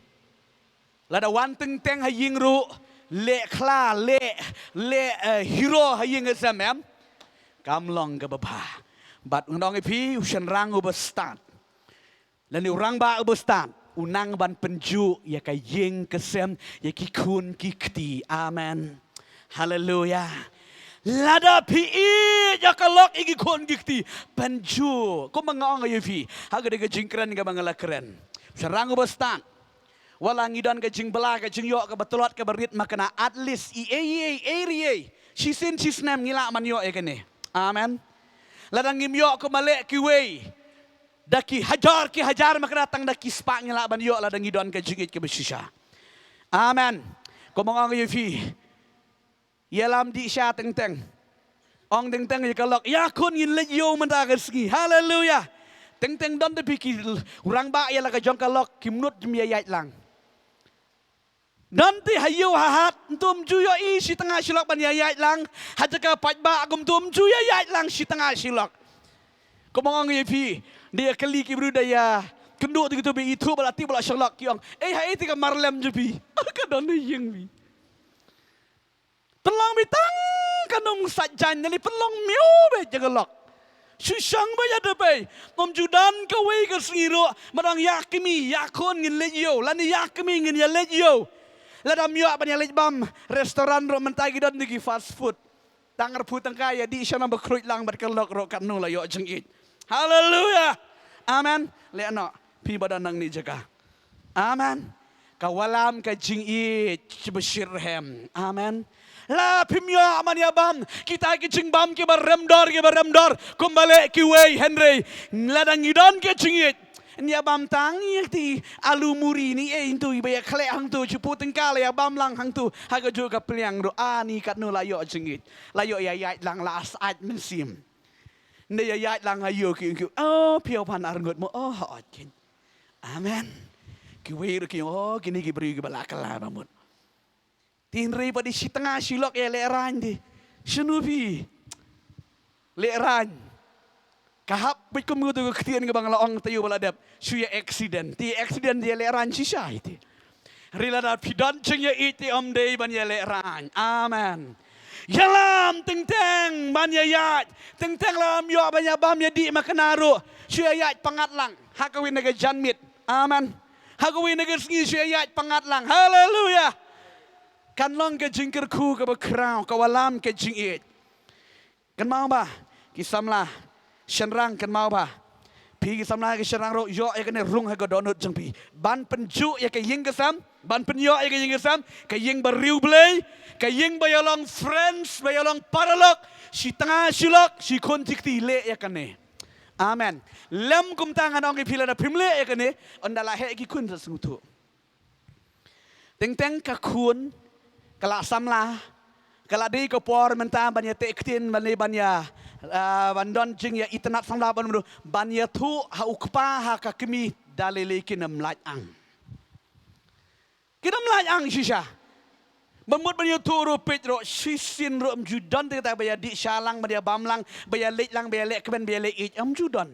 lada wan teng teng ha ïing ruh leh khla, leh, leh, eh, hero ha ïing ha sem, em, kam long kaba bha. Bad ngan ong ïa phi, u shynrang uba stad lane u rangbah uba stad u nang ban pynjuh ïa ka ïing ka sem, ïa ki khun ki kti. Amen. Haleluya. Lada phi ïeit ïa ka lok, ïa ki khun ki kti, pynjuh. Kumba nga ong ïa phi ha kane ka jingkren kaba nga la kren, u shynrang uba stad, wat la ngi don ka jingbylla, ka jingïoh kaba tlot kaba rit makna, at least i ei ei ei ei, shisien shisnem ngi lah ban ïoh ïa kane. Amen. Lada ngim ïoh kumba leh kiwei, da ki hajar ki hajar makna, tang da ki spah ngi lah ban ïoh lada ngi don ka jingïeit kaba shisha. Amen. Kumba nga ong ïa phi, Ïalam dih sha teng teng. Ong teng teng ïa ka lok, ïa khun ngin leit ïew mynta ka sngi. Haleluya. Teng teng don te phi ki rangbah ïa la ka jong ka lok, kim nud jingïaid lang. Don te ha ïew ha hat, ym ju ïohi shi tnga shi lok ban ïaid lang. Ha jaka paidbah kum tu ym ju ïaid lang shi tnga shi lok. Kumba ong ïa phi, da ïa kylli ki briew da ïa kynduh te ki tu ba ithuh ba la tip ba la shalok ki ong. Ei, haei te ka mar lem jong phi? Ka don ha ïing phi. Pynlong beit tang ka nongsaid jaiñ, nali pynlong miaw beit ïa ka lok. Shu shong beit ïa da bei. Ym ju don kawei ka sngi ruh ba dang ïa kmie ïa khun ngin leit ïew, lane ïa kmie ngin ïa leit ïew. Lada ym ïoh ban ïa leit bam restaurant ruh, mynta ki don ki fast food. Tang arphew tyngka ïa dih sha nang ba khruid lang bad ka lok ruh katno la ïoh jingïeit. Haleluya. Amen. Leh noh phi ba don nang ni jaka. Amen. Ka wallam ka jingïeit ba shitrhem. Amen. La phim ïoh ban ïa bam kita ki jingbam kiba rem dor kiba rem dor kumba leh kiwei, hynrei lada ngi don ka jingïeit, ngi ïa bam tang ïa kti alu muri ne ei hangtu, ba ïa khleh hangtu, shiphew tyngka la ïa bam lang hangtu ha kajuh ka pliang ruh, ani katno la ïoh jingïeit. La ïoh ïa ïaid lang, la sait mynsiem. Nda ïa ïaid lang ha ïew ki ong ki, oh, phi ïoh ban arngut mo, oh, ha ot kin. Amen. Kiwei ruh ki ong, oh, kine ki briew kiba la kylla ba mut. Te hynrei ba dei shi tnga shi lok ïa lehraiñ te, shano phi lehraiñ? Ka hap beit kum uto u ktien kaba nga la ong taïew ba la dep, shu ïa accident. Te accident ïa lehraiñ shisha ïa te. Hynrei lada phi don jingïaieit te ym dei ban ïa lehraiñ. Amen. Ïalam teng teng ban ïa ïaid. Teng teng lada ym ïoh ban ïa bam ïa dih makna ruh, shu ïa ïaid pyngngad lang ha kawei na ka janmiet. Amen. Ha kawei na ka sngi shu ïa ïaid pyngngad lang. Haleluya. Kan long ka jingkyrkhu kaba khraw, ka wallam ka jingïeit. Kynmaw ba ki samla shynrang, kynmaw ba phi ki samla ki shynrang ruh, ïoh ïa kane rung ha ka dohnud jong phi ban pynjuh ïa ka ïing ka sem, ban pynïoh ïa ka ïing ka sem, ka ïing ba riewblei, ka ïing ba ïalong friends, ba ïalong paralok, shi tnga shi lok, shi khun shi kti, leh ïa kane. Amen. Lem kumta ngan ong ïa phi, lada phim leh ïa kane, ynda la heh ki khun sa sngewthuh. Teng teng ka khun ka la samla, ka la dei ka por mynta ban ïa teh ktien, ban ïa, ban ïa, ah, ban don jingïaitynnad samla, ban mru, ban ïathuh ha u kpa ha ka kmie, da lei lei kin ym lait ang. Kin ym lait ang shisha. Ban mut ban ïathuh ruh, peit ruh, shisien ruh ym ju don te kata ba ïa dih sha lang, ba ïa bam lang, ba ïa leit lang, ba ïa leh kmen, ba ïa leh ïeit, ym ju don.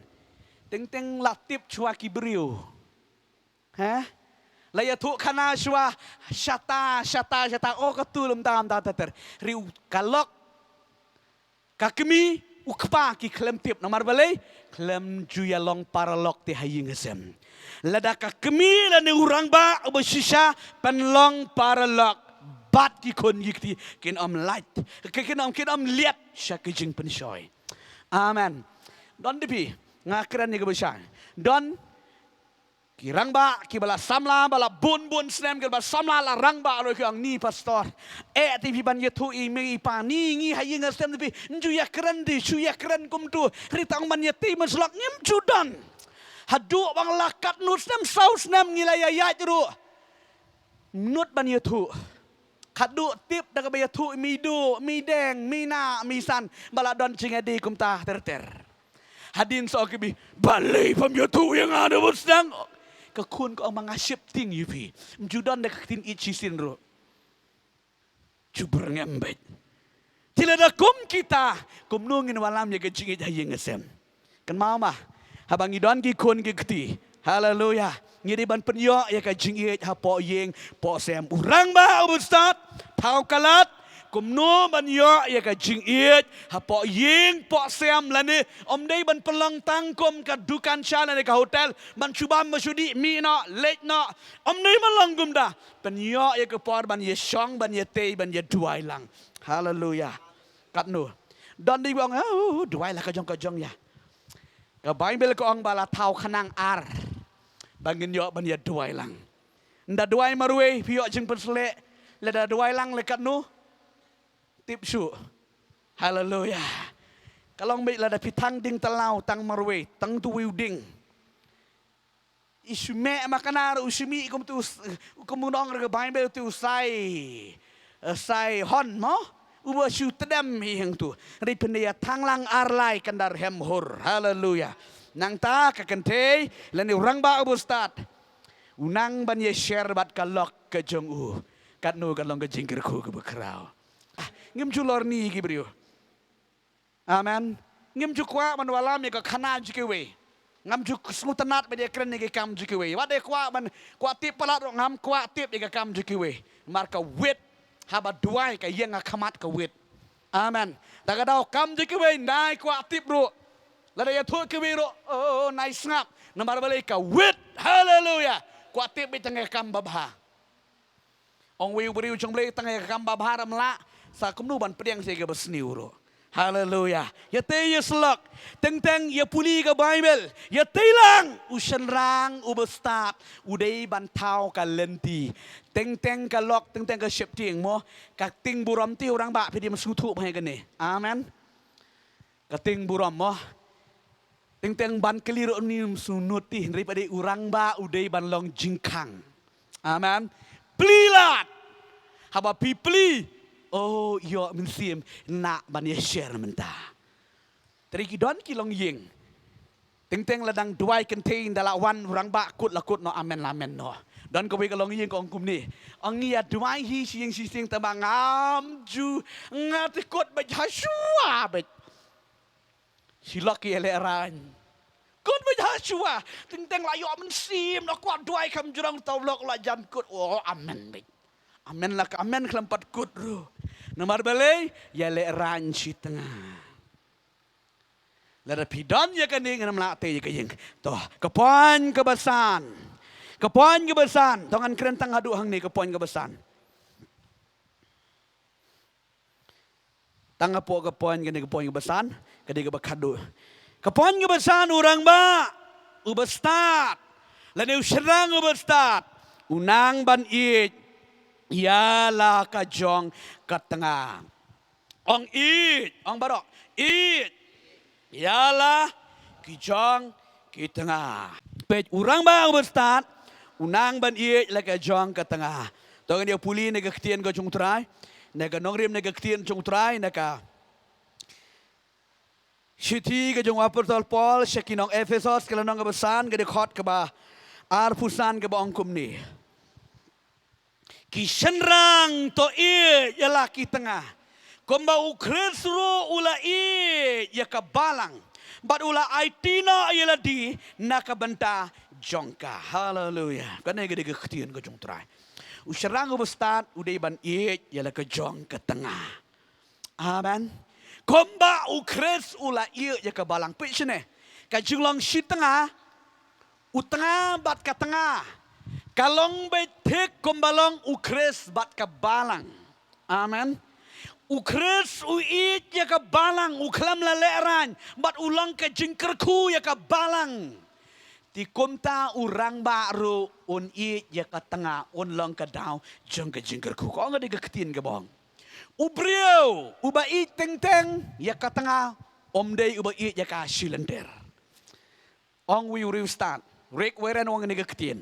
Teng teng la tip shuwa ki briew. He? La ïathuh khana shuwa, shata, shata, shata, oh, katu lum tam ta ter ter. Hynrei ka lok, ka kmie, u kpa ki khlem tip, namar balei? Khlem ju ïalong paralok te ha ïing ha sem. Lada ka kmie lane u rangbah uba shisha pynlong paralok, bad ki khun ki kti kin ym lait, ki, kin ym, kin ym liat sha ka jingpynshoi. Amen. Don de phi, nga kren ïa kaba shai. Don ki rangbah kiba la samla, ba la bun bun snem kiba samla la rangbah ruh, ki ong, ni pastor, eh, te phi ban ïathuh ïa i mei i pa, ni ngi ha ïing ha sem te phi, ym ju ïakren te, shu ïakren kumtu. Hynrei tang ban ïatei mynshlok ngim ju don. Haduh ba nga la katno snem, saw snem ngi la ïa ïaid ruh, ym nud ban ïathuh. Khadduh tip da kaba ïathuh i mei duh, mei deng, mei nah, mei san, ba la don jingïadei kumta ter ter. Hadien sa ong ki mei, balei phim ïathuh ïa nga da ba sdang? Ka khun ka ong, ma nga sheptieng ïa phi. Ym ju don da ka ktien ïeit shisien ruh. Ju byrngem beit. Te lada kum kita, kumno ngin wallam ïa ka jingïeit ha ïing ha sem? Kynmaw ma, haba ngi don ki khun ki kti, haleluya, ngi dei ban pynïoh ïa ka jingïeit hapoh ïing poh sem. U rangbah u bun stad, thaw ka lad kumno ban ïoh ïa ka jingïeit hapoh ïing poh sem, lane ym dei ban pynlong tang kum ka dukan sha lane ka hotel, ban shu bam ban shu dih, mih noh leit noh. Ym dei ban long kumta. Pynïoh ïa ka por ban ïashong, ban ïatei, ban ïaduwai lang. Haleluya. Katno? Don de ba ong, oh, duwai la ka jong ka jong ïa. Ka Baibl ka ong ba la thaw khnang ar ba ngin ïoh ban ïaduwai lang. Ynda duwai marwei phi ïoh jingpynshlur, lada duwai lang la katno? Tip shuh. Haleluya. Ka long beit lada phi thang ding talaw tang marwei, tang tu wei u ding. I shu meh makna ruh u shu mih kumtu, kum u nong ruh ka Baibl tu u sai, eh, sai hon mo. Uba shu tdem hi hangtu. Ri pynïa thanglang arlai kan dar hem hur. Haleluya. Nangta ka kynthei lane u rangbah uba stad u nang ban ïa share bad ka lok ka jong u. Katno ka long ka jingkyrkhu kaba khraw. Ah, ngim ju lorni ki briew. Amen. Ngim ju kwah ban wallam ïa ka khana jong kiwei. Ngam ju sngewtynnat ban ïa kren ïa ka kam jong kiwei. Wat ïa kwah ban kwah tip palat ruh ngam kwah tip ïa ka kam jong kiwei. Namar ka wit haba duwai ka ïeng ha khmat ka wit. Amen. Ta ka daw kam jong kiwei nai kwah tip ruh. Lada ïathuh kiwei ruh, oh, nai sngap. Namar balei ka wit. Haleluya. Kwah tip beit tang ïa ka kam babha. Ong wei u briew jong Blei tang ïa ka kam babha ram lah, sa kumno ban pdiang sa ïa kaba sniew ruh. Haleluya. Ïa tei ïa slok. Teng teng ïa pule ka Baibl. Ïa tei lang u shynrang uba stad u dei ban thaw ka lynti. Teng teng ka lok, teng teng ka sheptieng mo. Ka ting burom te u rangbah phi dei ban sngewthuh bha ïa kane. Amen. Ka ting burom mo. Teng teng ban kylli ruh ym sngewthuh te, hynrei pat dei u rangbah u dei ban long jingkhang. Amen. Plie lad. Haba phi plie, oh, ïoh mynsiem, nah ban ïa share mynta. Te ki don ki longïing. Teng teng la dang duwai kynthei, ynda la wan u rangbah kut la kut noh, amen la amen noh. Don kawei ka longïing ka ong kumne. Ong ngi ïa duwai hi shi ïing shi sing tang ba ngam ju, nga te kut beit ha shuwa beit. Shi lok ki ïa lehraiñ. Kut beit ha shuwa. Teng teng la ïoh mynsiem, la kwah duwai kham jrong, tau lok la jan kut. Oh, amen beit. Amen la ka amen khlem pat kut ruh. Namar balei, ïa lehraiñ shi tnga. Lada phi don ïa kane ngan ym lah tei ïa ka ïing. To, ka point kaba san. Ka point kaba san. To ngan kren tang haduh hangne ka point kaba san. Tang hapoh ka point kane ka point kaba san, ka dei kaba khadduh. Ka point kaba san u rangbah uba stad lane u shynrang uba stad u nang ban ïeit ïa la ka jong ka tnga. Ong ïeit, ong baroh, ïeit ïa la ki jong ki tnga. Peit u rangbah uba stad u nang ban ïeit la ka jong ka tnga. To ngin ïa pule na ka ktien ka jong u Trai, na ka nongrim na ka ktien jong u Trai, na ka shithi ka jong u Apostol Paul sha ki nong Ephesos ka lynnong kaba san, ka dkhot kaba arphew san, kaba ong kumne. Ki shynrang to ïeit ïa la ki tnga, kumba u Khrist ruh u la ïeit ïa ka balang bad u la aiti noh ïa lade na ka bynta jong ka. Haleluya. Kane ka dei ka ktien ka jong u Trai. U shynrang uba stad u dei ban ïeit ïa la ka jong ka tnga. Amen. Kumba u Khrist u la ïeit ïa ka balang. Peit shane, ka jinglong shi tnga, u tnga bad ka tnga, ka long beit thik kumba long u Khrist bad ka balang. Amen. U Khrist u ïeit ïa ka balang, u khlem la lehraiñ, bad u long ka jingkyrkhu ïa ka balang. Te kumta u rangbah ruh un ïeit ïa ka tnga, un long ka daw jong ka jingkyrkhu. Ka ong ka dei ka ktien kaba ong, u briew uba ïeit teng teng ïa ka tnga, um dei uba ïeit ïa ka shilynter. Ong wei u riewstad, Rick Warren u ong kane ka ktien.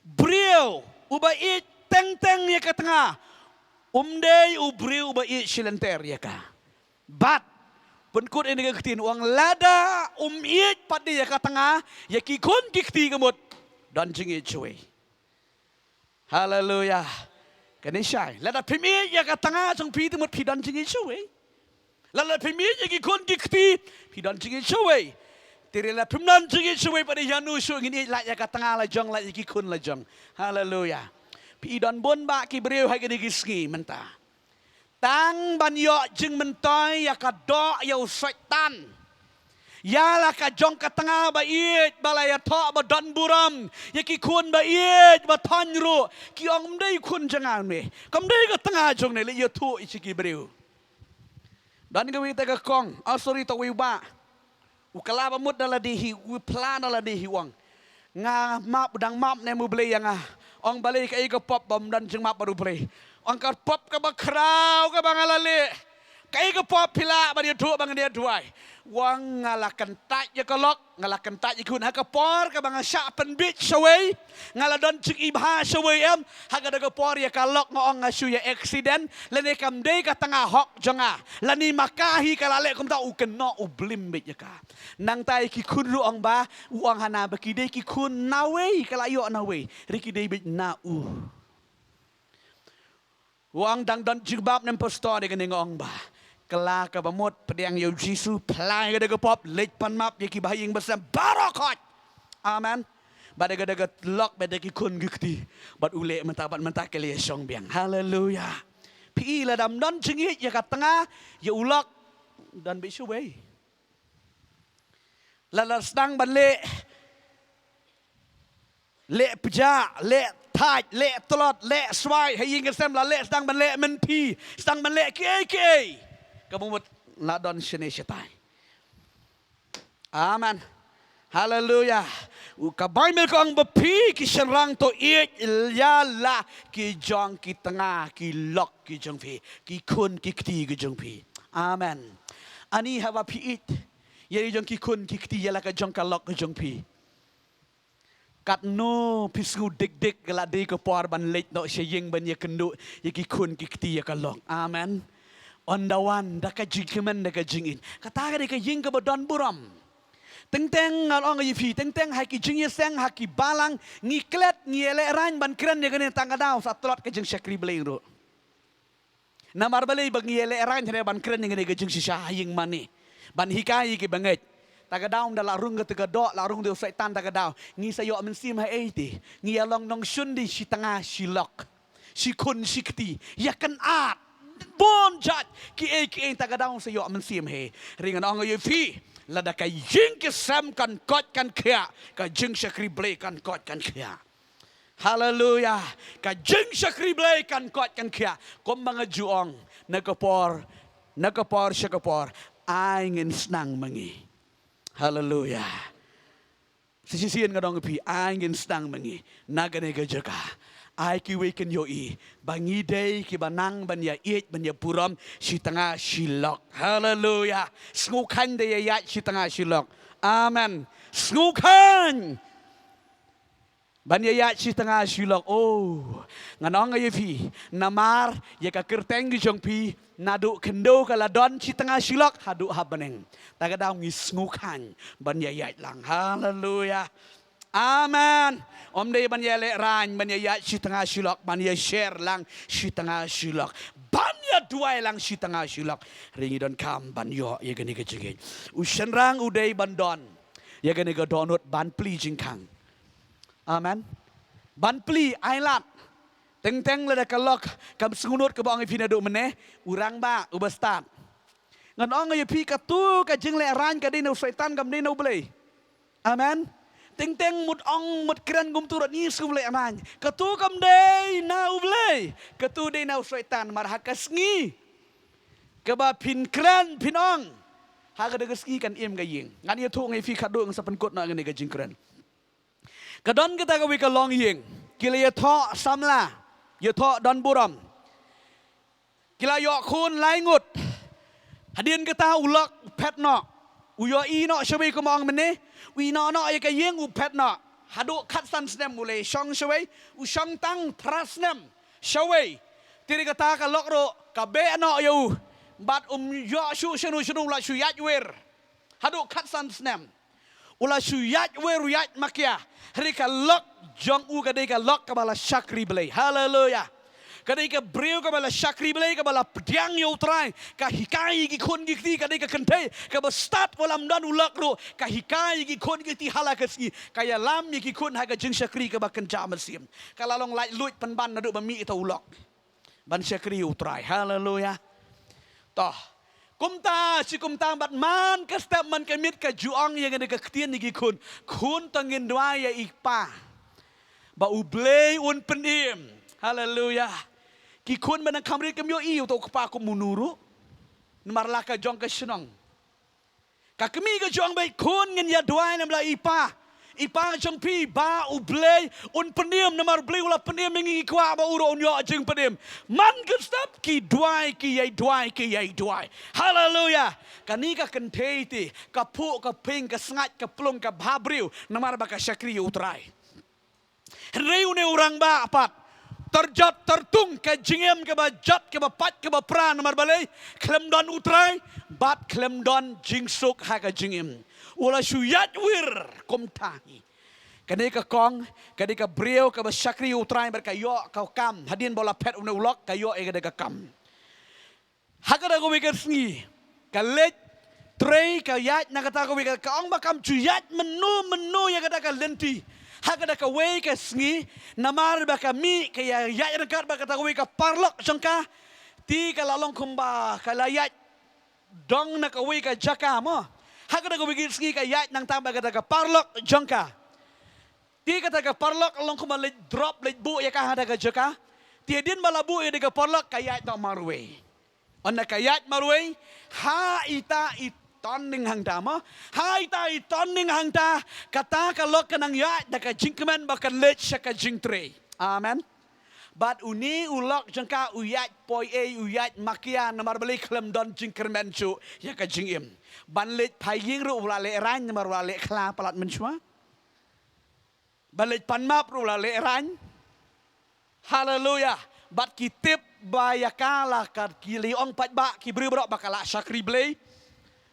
Briew uba ïeit teng teng ïa ka tnga, um dei u briew uba ïeit shilynter ïa ka. Bad pynkut ïa kane ka ktien, u ong lada um ïeit pat de ïa ka tnga, ïa ki khun ki kti ka mut don jingïeit shuh. Haleluya. Kane shai. Lada phim ïeit ïa ka tnga jong phi, te mut phi don jingïeit shuh. Lada phim ïeit ïa ki khun ki kti, phi don jingïeit shuh. Te lada phim don jingïeit shuh, pat ïa no shuh ngin ïeit, lait ïa ka tnga la jong, lait ïa ki khun la jong. Haleluya. Phi don bun bah ki briew ha kine ki sngi mynta. Tang ban ïoh jingmyntoi ïa ka doh ïa u Soitan, ïa la ka jong ka tnga ba ïeit, ba la ïathoh ba don burom, ïa ki khun ba ïeit ba thoiñ ruh ki ong, ym dei khun jong nga une, kam dei ka tnga jong ne, leit ïathuh ïa ki briew. Don kawei te ka kong, oh sorry, to wei u bah. U kylla ba mut da lade hi, u phla da lade hi, u ong, nga map, dang map ne em u Blei ïa nga? Ong, balei, kaei ka pop bym don jingmap bad u Blei? Ong, ka pop kaba khraw kaba nga la leh, Kaei ka pop phi lah ban ïathuh ba ngan ïa duwai? U ong, nga la kyntait ïa ka lok, nga la kyntait ïa ki khun. Ha ka por kaba nga shah pynbit shawei, nga la don jingim ha shawei em. Ha kata ka por ïa ka lok nga ong nga shu ïa accident, lane kam dei ka tnga hok jong nga, lane ma ka hi ka la leh kumta, u kynnoh u blim beit ïa ka. Nangta ïa ki khun ruh ong ba, u ong hana ba ki dei ki khun na wei, ka la ïoh na wei, hynrei ki dei beit na u. U ong dang don jubab na u pastor ïa kane, nga ong ba, kylla kaba mut, pdiang ïa u Jisu, phla ïa kata ka pop, leit pan map ïa ki bahaïing basem baroh khoit. Amen. Bad ïa kata ka lok bad ïa ki khun ki kti, bad u leh mynta, bad mynta ki la ïa shong biang. Haleluya. Phi i, lada ym don jingïeit ïa ka tnga, ïa u lok, don beit shawei. Lada sdang ban leh, leh pjah, leh thait, leh tlot, leh swai ha ïing ha sem, la leh sdang ban leh mynthi, sdang ban leh kiei kiei, ka mut la don shane shatai. Amen. Haleluya. U, ka Baibl ka ong ba phi ki shynrang to ïeit ïa la ki jong ki tnga ki lok ki jong phi, ki khun ki kti ki jong phi. Amen. Ani haba phi ïeit ïa la ki jong ki khun ki kti, ïa la ka jong ka lok ka jong phi, katno phi sngew dik dik ka la dei ka por ban leit noh sha ïing ban ïa kynduh ïa ki khun ki kti ïa ka lok. Amen. Ynda wan da ka jingkmen, da ka jingïeit. Kata ka dei ka ïing kaba don burom. Teng teng ngan ong ïa phi, teng teng ha ki jingïaseng, ha ki balang, ngi klet, ngi ïa lehraiñ ban kren ïa kane, tang ka daw sa tlot ka jingshakri Blei ruh. Namar balei? Ba ngi ïa lehraiñ hynrei ban kren ïa kane ka jingshisha ha ïing mane, ban hikai ïa ki bangeit. Ta ka daw ynda la rung kata ka doh, la rung da u Soitan, ta ka daw ngi sa ïoh mynsiem ha ei te? Ngi ïa long nongshun dei shi tnga shi lok, shi khun shi kti, ïa kynad bun jait kiei kiei, ta ka daw sa ïoh mynsiem hi. Hynrei ngan ong ïa phi, lada ka ïing ka sem kan koit kan khiah, ka jingshakri Blei kan koit kan khiah. Haleluya. Ka jingshakri Blei kan koit kan khiah. Kumba nga ju ong, na ka por, na ka por sha ka por, ai ngin snang ma ngi. Haleluya. Sa shisien nga ong ïa phi, ai ngin snang ma ngi na kane ka jaka. Ai kiwei kin ïohi ba ngi dei kiba nang ban ïa ïeit, ban ïa burom shi tnga shi lok. Haleluya. Sngewkhan da ïa ïaid shi tnga shi lok. Amen. Sngewkhan ban ïa ïaid shi tnga shi lok. Oh, ngan ong ïa phi, namar ïa ka kyrteng ka jong phi, naduh khyndew ka la don shi tnga shi lok haduh ha bneng. Ta ka daw ngi sngewkhan ban ïa ïaid lang. Haleluya. Amen. Ym dei ban ïa lehraiñ ban ïa ïaid shi tnga shi lok, ban ïa share lang shi tnga shi lok, ban ïa duwai lang shi tnga shi lok. Hynrei ngi donkam ban ïoh ïa kane ka jingïeit. U shynrang u dei ban don ïa kane ka dohnud ban plie jingkhang. Amen. Ban plie, ai lad. Teng teng lada ka lok kam sngewnud, kaba ong ïa phi naduh mynne, u rangbah uba stad. Ngan ong ïa phi, katu ka jinglehraiñ ka dei na u Soitan, kam dei na u Blei. Amen. Teng teng mut ong mut kren kumtu ruh ngi sngewlehraiñ, katu kam dei na u Blei, katu dei na u Soitan. Namar ha ka sngi kaba phin kren phin ong, ha kata ka sngi kan im ka ïing. Ngan ïathuh ïa phi khatduh, ngan sa pynkut noh ïa kane ka jingkren. Ka don kata kawei ka longïing, ki la ïathoh samla, ïathoh don burom. Ki la ïoh khun lai ngut. Hadien kata u lok u phet noh. U ïohi noh shawei, kumba ong mynne, u ïehnoh noh ïa ka ïing, u phet noh. Haduh khatsan snem u la shong shawei, u shong tang phra snem shawei. Te hynrei kata ka lok ruh ka beh noh ïa u. Bad um ïoh shuh shano shano, u la shu ïaid wer. Haduh khatsan snem u la shu ïaid wer, u ïaid makia. Hynrei ka lok jong u ka dei ka lok kaba la shakri Blei. Haleluya. Ka dei ka briew kaba la shakri Blei, kaba la pdiang ïa U Trai. Ka hikai ïa ki khun ki kti, ka dei ka kynthei kaba stad, wat lam don u lok ruh, ka hikai ïa ki khun ki kti ha la ka sngi. Ka ïalam ïa ki khun ha ka jingshakri kaba kynja mynsiem. Ka la long laitluid pynban naduh ba mih ïa uta u lok ban shakri U Trai. Haleluya. To, kumta shi kumta, bad man ka step man ka miet ka ju ong ïa kane ka ktien ïa ki khun: Khun, to ngin duwai ïa i pa ba U Blei un pynim. Haleluya. Ki khun ba nang kham rit kim ïohi uta u kpa kum u nuru, namar la ka jong ka shnong. Ka kmie ka ju ong beit: Khun, ngin ïa duwai namar i pa. i Pa jong phi, Bah, U Blei un pynim, namar U Blei u la pynim ïa ngi, ngi kwah ba u ruh un ïoh jingpynim. Man ka step ki duwai, ki ïai duwai, ki ïai duwai. Haleluya. Kane ka kynthei te, ka phuh, ka ping, ka sngaid, ka plung, ka bhabriew, namar ba ka shakri ïa U Trai. Hynrei une u rangbah pat, tyrjot tyrtung, ka jingim kaba jot, kaba pait, kaba pra, namar balei? Khlem don U Trai bad khlem don jingsuk ha ka jingim. U la shu ïaid wir kumta hi. Kane ka kong, kane ka briew kaba shakri U Trai bad ka ïoh ka kam, hadien ba la phet une u lok, ka ïoh ïa kane ka kam. Ha kata kawei ka sngi, ka leit trei, ka ïaid na kata kawei ka, ka ong ba kam ju ïaid mynno mynno ïa kata ka lynti. Ha kata kawei ka sngi, namar ba ka mih, ka ïa ïaid ryngkat bad kata kawei ka paralok jong ka. Te ka la long kumba ka la ïaid dong na kawei ka jaka mo. Ha kata kawei ka sngi ka ïaid nangta bad kata ka paralok jong ka. Te kata ka paralok long kumba leit drop, leit buh ïa ka ha kata ka jaka. Te hadien ba la buh ïa kata ka paralok, ka ïaid noh marwei. Ynda ka ïaid marwei, ha ita i turning hangta mo. Ha ita i turning hangta, kata ka lok ka nang ïaid da ka jingkmen ba kan leit sha ka jingtrei. Amen. Bad une u lok jong ka u ïaid poi ei, u ïaid makia, namar balei? Khlem don jingkyrmen shuh ïa ka jingim. Ban leit phai ïing ruh u la lehraiñ, namar u la leh khla palat mynshuwa. Ban leit pan map ruh u la lehraiñ. Haleluya. Bad ki tip ba ïa ka la ka, ki la ong paidbah, ki briew baroh ba ka la shakri Blei.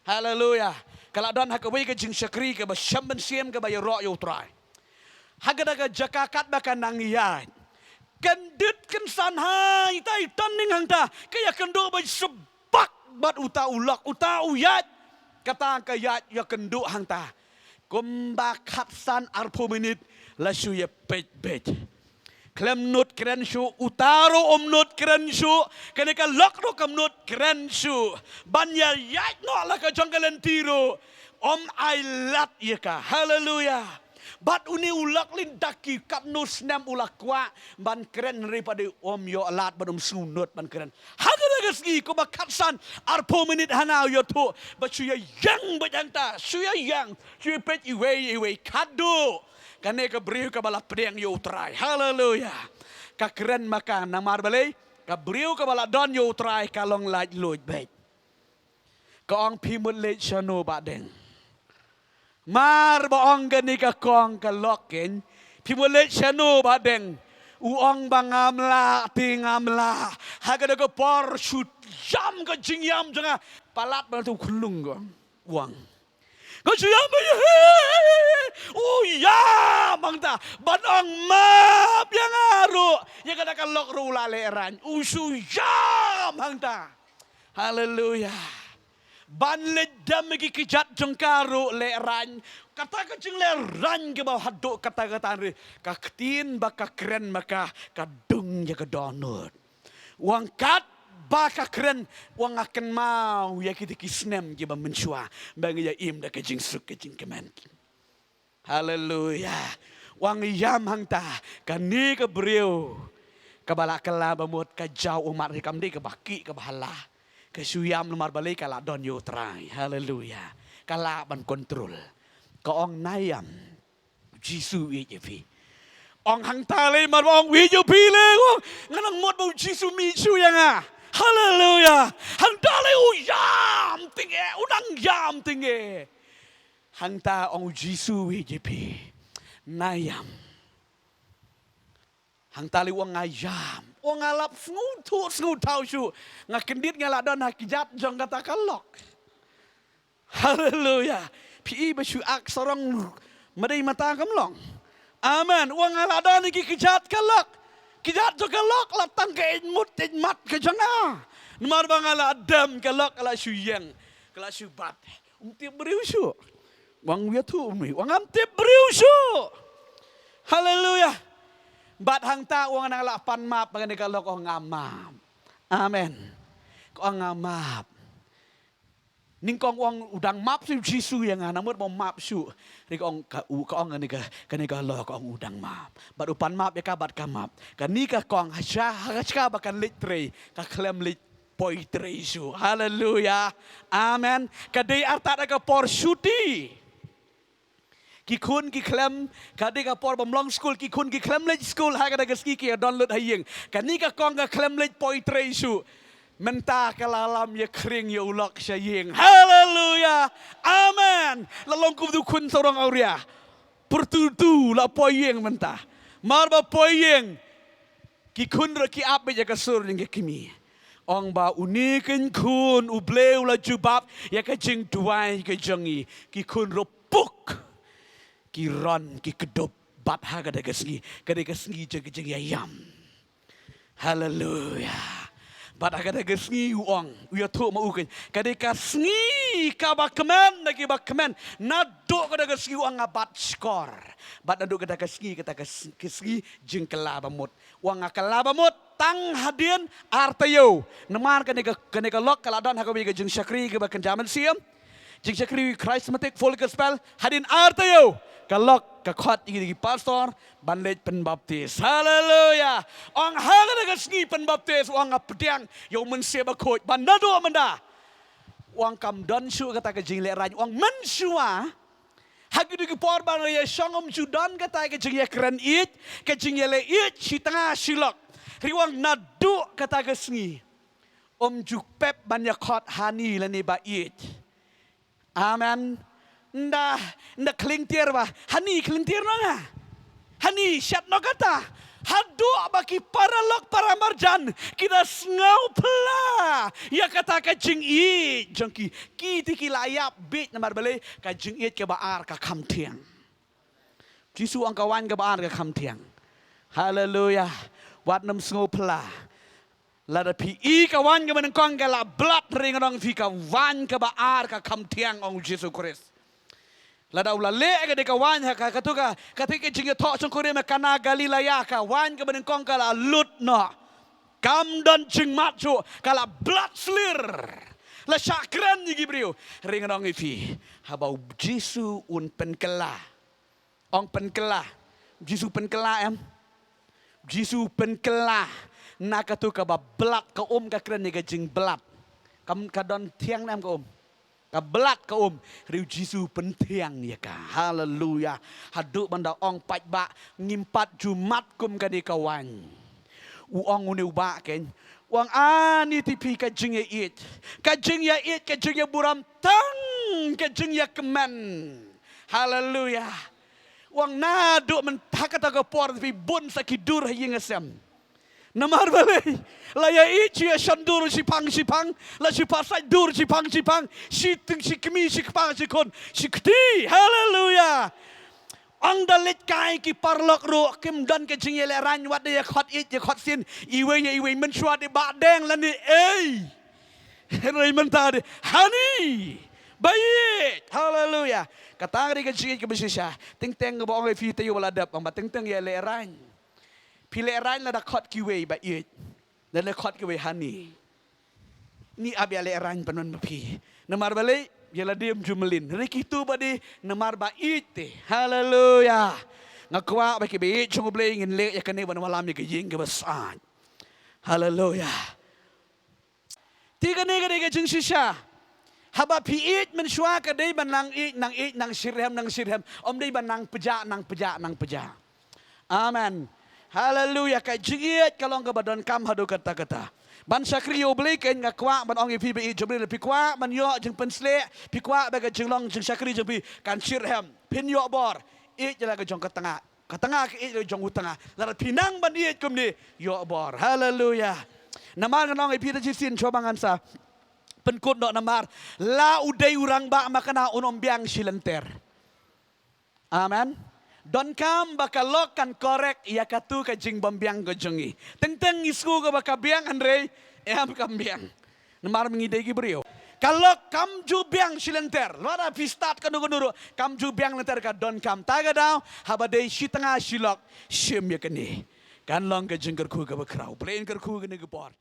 Haleluya. Ka la don ha kawei ka jingshakri kaba shem mynsiem, kaba ïaroh ïa U Trai. Ha kata ka jaka katba ka nang ïaid, kyndit kynsan ha ita i turning hangta, ka ïakynduh bad shu bak bad uta u lok, uta u ïaid. Kata ka ïaid ïakynduh hangta kumba khatsan arphew minit, la shu ïapeit beit. Khlem nud kren shuh, uta ruh um nud kren shuh, kane ka lok ruh kam nud kren shuh. Ban ïa ïaid noh la ka jong ka lynti ruh, um ai lad ïa ka. Haleluya. Bad une u lok lynti, da ki katno snem u la kwah ban kren, hynrei pat de um ïoh lad bad um sngewnud ban kren. Ha kata ka sngi kumba khatsan arphew minit hana u ïathuh ba shu ïa ïeng beit hangta, shu ïa ïeng, shu ïa peit iwei iwei, khadduh kane ka briew kaba la pdiang ïa U Trai. Haleluya. Ka kren ma ka, namar balei? Ka briew kaba la don ïa U Trai ka long laitluid beit. Ka ong, phi mut leit shano Bah Deng? Mar ba ong kane ka kong ka lok, keiñ, phi mut leit shano Bah Deng? U ong ba ngam lah, te ngam lah. Ha kata ka por shu ïam ka jingïam jong nga. Palat ba tu khunlung ko. U ong, ko shu ïam ba ïa, u ïam hangta ban ong map ïa nga ruh. Ïa kata ka lok ruh u la lehraiñ, u shu ïam hangta. Haleluya. Ban leit dem ïa ki kjat jong ka ruh lehraiñ. Kata ka jinglehraiñ kaba haduh katta katta, hynrei ka ktien ba ka kren ma ka, ka dung ïa ka dohnud. U ong katba ka kren, u ong nga kynmaw ïa kita ki snem kiba mynshuwa ba nga ïa im da ka jingsuk ka jingkmen. Haleluya. U ong ïam hangta, kane ka briew kaba la kylla ba mut ka jaw ummat, hynrei kam dei kaba khih kaba hala. Ka shu ïam namar balei? Ka la don ïa U Trai. Haleluya. Ka lah ban kontrol. Ka ong, na ïam, U Jisu u ïeit ïa phi. Ong hangta lei, mar ba ong u ïeit ïa phi lei, ong nga nang mut ba U Jisu mih shuh ïa nga. Haleluya. Hangta lei u ïam tynge, u nang ïam tynge. Hangta ong, U Jisu u ïeit ïa phi. Na ïam. Hangta lei u ong, nga ïam. U ong, nga lap sngewthuh sngewthaw shuh. Nga kyndit nga la don ha kjat jong kata ka lok. Haleluya. Phi i ba shu ak sarong, ma dei mynta kam long? Amen. U ong, nga la don ha ki kjat ka lok. Kjat jong ka lok la tang ka eit mut eit mat ka jong nga. Namar ba nga la dem, ka lok ka la shu ïeng, ka la shu bat. Um tip briew shuh. U ong u ïathuh um, u ong ngam tip briew shuh. Haleluya. Bad hangta u ong, nang lah pan map ba kane ka lok? Ong, nga map. Amen. Ka ong, nga map. Nyngkong u ong u dang map shuh U Jisu ïa nga, namar ba u map shuh. Hynrei ka ong, ka u, ka ong kane ka, kane ka lok, ka ong u dang map. Bad u pan map ïa ka bad ka map. Kane ka kong ha sha, ha ka jaka ba kan leit trei, ka khlem leit poi trei shuh. Haleluya. Amen. Ka dei artat ha ka por shuti. Ki khun ki khlem, ka dei ka por bym long skul, ki khun ki khlem leit skul, ha kata ka sngi ki ïa don lut ha ïing. Kane ka kong ka khlem leit poi trei shuh. Mynta ka la lam ïa khring ïa u lok sha ïing. Haleluya. Amen. La long kum tu khun sarong awria. Pyrtutu la poi ïing mynta. Mar ba poi ïing, ki khun ruh ki ap beit ïa ka sur jong ki kmie. Ong ba, une keiñ khun, U Blei u la jubab ïa ka jingduwai ka jong ngi. Ki khun ruh puk. Ki ron, ki kdup, bad ha kata ka sngi, ka dei ka sngi jong ka jingïaïam. Haleluya. Bad ha kata ka sngi u ong, u ïathuh ma u keiñ, ka dei ka sngi kaba kmen na kiba kmen. Naduh kata ka sngi u ong nga bat shkor. Bad naduh kata ka sngi, kata ka s-, ka sngi jingkylla bamut. U ong nga kylla bamut tang hadien ar taïew. Namar kane ka, kane ka lok ka la don ha kawei ka jingshakri kaba kynja mynsiem. Jingshakri Charismatic Full Gospel, hadien ar taïew ka lok ka khot ïa ki pastor ban leit pynbaptis. Haleluya. Ong ha kata ka sngi pynbaptis, u ong nga pdiang ïa U Mynsiem Bakhuid. Bad naduh mynta, u ong kam don shuh kata ka jinglehrain. U ong mynshuwa, ha kito ki por ba nga ïashong ym ju don kata ka jingïakren ïeit, ka jingïaleh ïeit shi tnga shi lok. Hynrei u ong naduh kata ka sngi ym ju pep ban ïakhot hani lane ba ïeit. Amen. Nda, nda khlieng tiar ba hani khlieng tiar noh nga. Hani shat noh kata. Haduh ba ki paralok paramarjan ki da sngew pla ïa kata ka jingïeit jong ki. Ki te ki la ïap beit namar balei? Ka jingïeit kaba ar ka kham thiang. Jisu ong ka waiñ kaba ar ka kham thiang. Haleluya. Wat nym sngew pla. Lada phi i ka waiñ kaba nyngkong ka la blat, hynrei nga ong ïa phi ka waiñ kaba ar ka kham thiang, ong Jisu Khrist. Lada u la leh ka dei ka waiñ ha ka, kato ka, kata ka jingïathoh shongkurim ha Kana Galilea, ka waiñ kaba nyngkong ka la lut noh. Kam don jingmad shuh, ka la blat slir. La shah kren ïa ki briew. Hynrei nga ong ïa phi, haba u Jisu un pynkylla. Ong pynkylla. Jisu pynkylla em? Jisu pynkylla na kato kaba blat, ka um ka kren ïa ka jingblat. Kam, ka don thiang ne em ka um? Ka blat ka um. Hynrei u Jisu pynthiang ïa ka. Haleluya. Haduh ban da ong paidbah, ngim pat ju mad kum kane ka waiñ. U ong une u bah keiñ. U ong, ani te phi ka jingïaieit. Ka jingïaieit, ka jingïaburom tang ka jingïakmen. Haleluya. U ong naduh mynta ha kata ka por te phi bun sa ki dur ha ïing ha sem. Namar balei? La ïaieit shu ïashon dur shiphang shiphang, la shu pasait dur shiphang shiphang, shi teng shi kmie shi kpa shi khun shi kti. Haleluya. Ong da leit kai ki paralok ruh kim don ka jingïalehrain, wat da ïakhot ïeit ïakhot sien iwei ïa iwei, mynshuwa dei ba deng lane ei. Hynrei mynta dei hani ba ïeit. Haleluya. Kata ka dei ka jingïeit kaba shisha. Teng teng kaba ong ïa phi te ïa ba la dep, ong ba teng teng ïalehrain. Phi lehrain lada khot kiwei ba ïeit, lada khot kiwei hani. Ngi ap ïalehrain pynban ma phi. Namar balei? Ïa lade ym ju mlien. Hynrei kito ba dei namar ba ïeit te. Haleluya. Nga kwah ba kiba ïeit jong U Blei ngin leh ïa kane ban wallam ïa ka ïing kaba sah. Haleluya. Te kane ka dei ka jingshisha. Haba phi ïeit mynshuwa ka dei ban nang ïeit, nang ïeit, nang shitrhem, nang shitrhem. Ym dei ban nang pjah, nang pjah, nang pjah. Amen. Haleluya. Ka jingïeit ka long kaba donkam haduh katta katta. Ban shakri ïa U Blei keiñ nga kwah ban ong ïa phi ba ïeit jong U Blei, phi kwah ban ïoh jingpynshlur, phi kwah ba ka jinglong jingshakri jong phi kan shitrhem, phin ïoh bor. Ïeit ïa la ka jong ka tnga. Ka tnga ka ïeit ïa la ka jong u tnga. Lada phi nang ban ïeit kumne, ïoh bor. Haleluya. Namar ngan ong ïa phi da shisien shuwa ba ngan sa pynkut noh, namar la u dei u rangbah makna un ym biang shi lynter. Amen. Donkam ba ka lok kan korek ïa katu ka jingbymbiang ka jong ngi. Teng teng ngi sngew kaba ka biang, hynrei em kam biang. Namar ma ngi dei ki briew. Ka lok kam ju biang shi lynter. Lada phi stad kano kano ruh, kam ju biang lynter, ka donkam. Ta ka daw haba dei shi tnga shi lok, shim ïa kane. Kan long ka jingkyrkhu kaba khraw. Blei un kyrkhu kane ka por.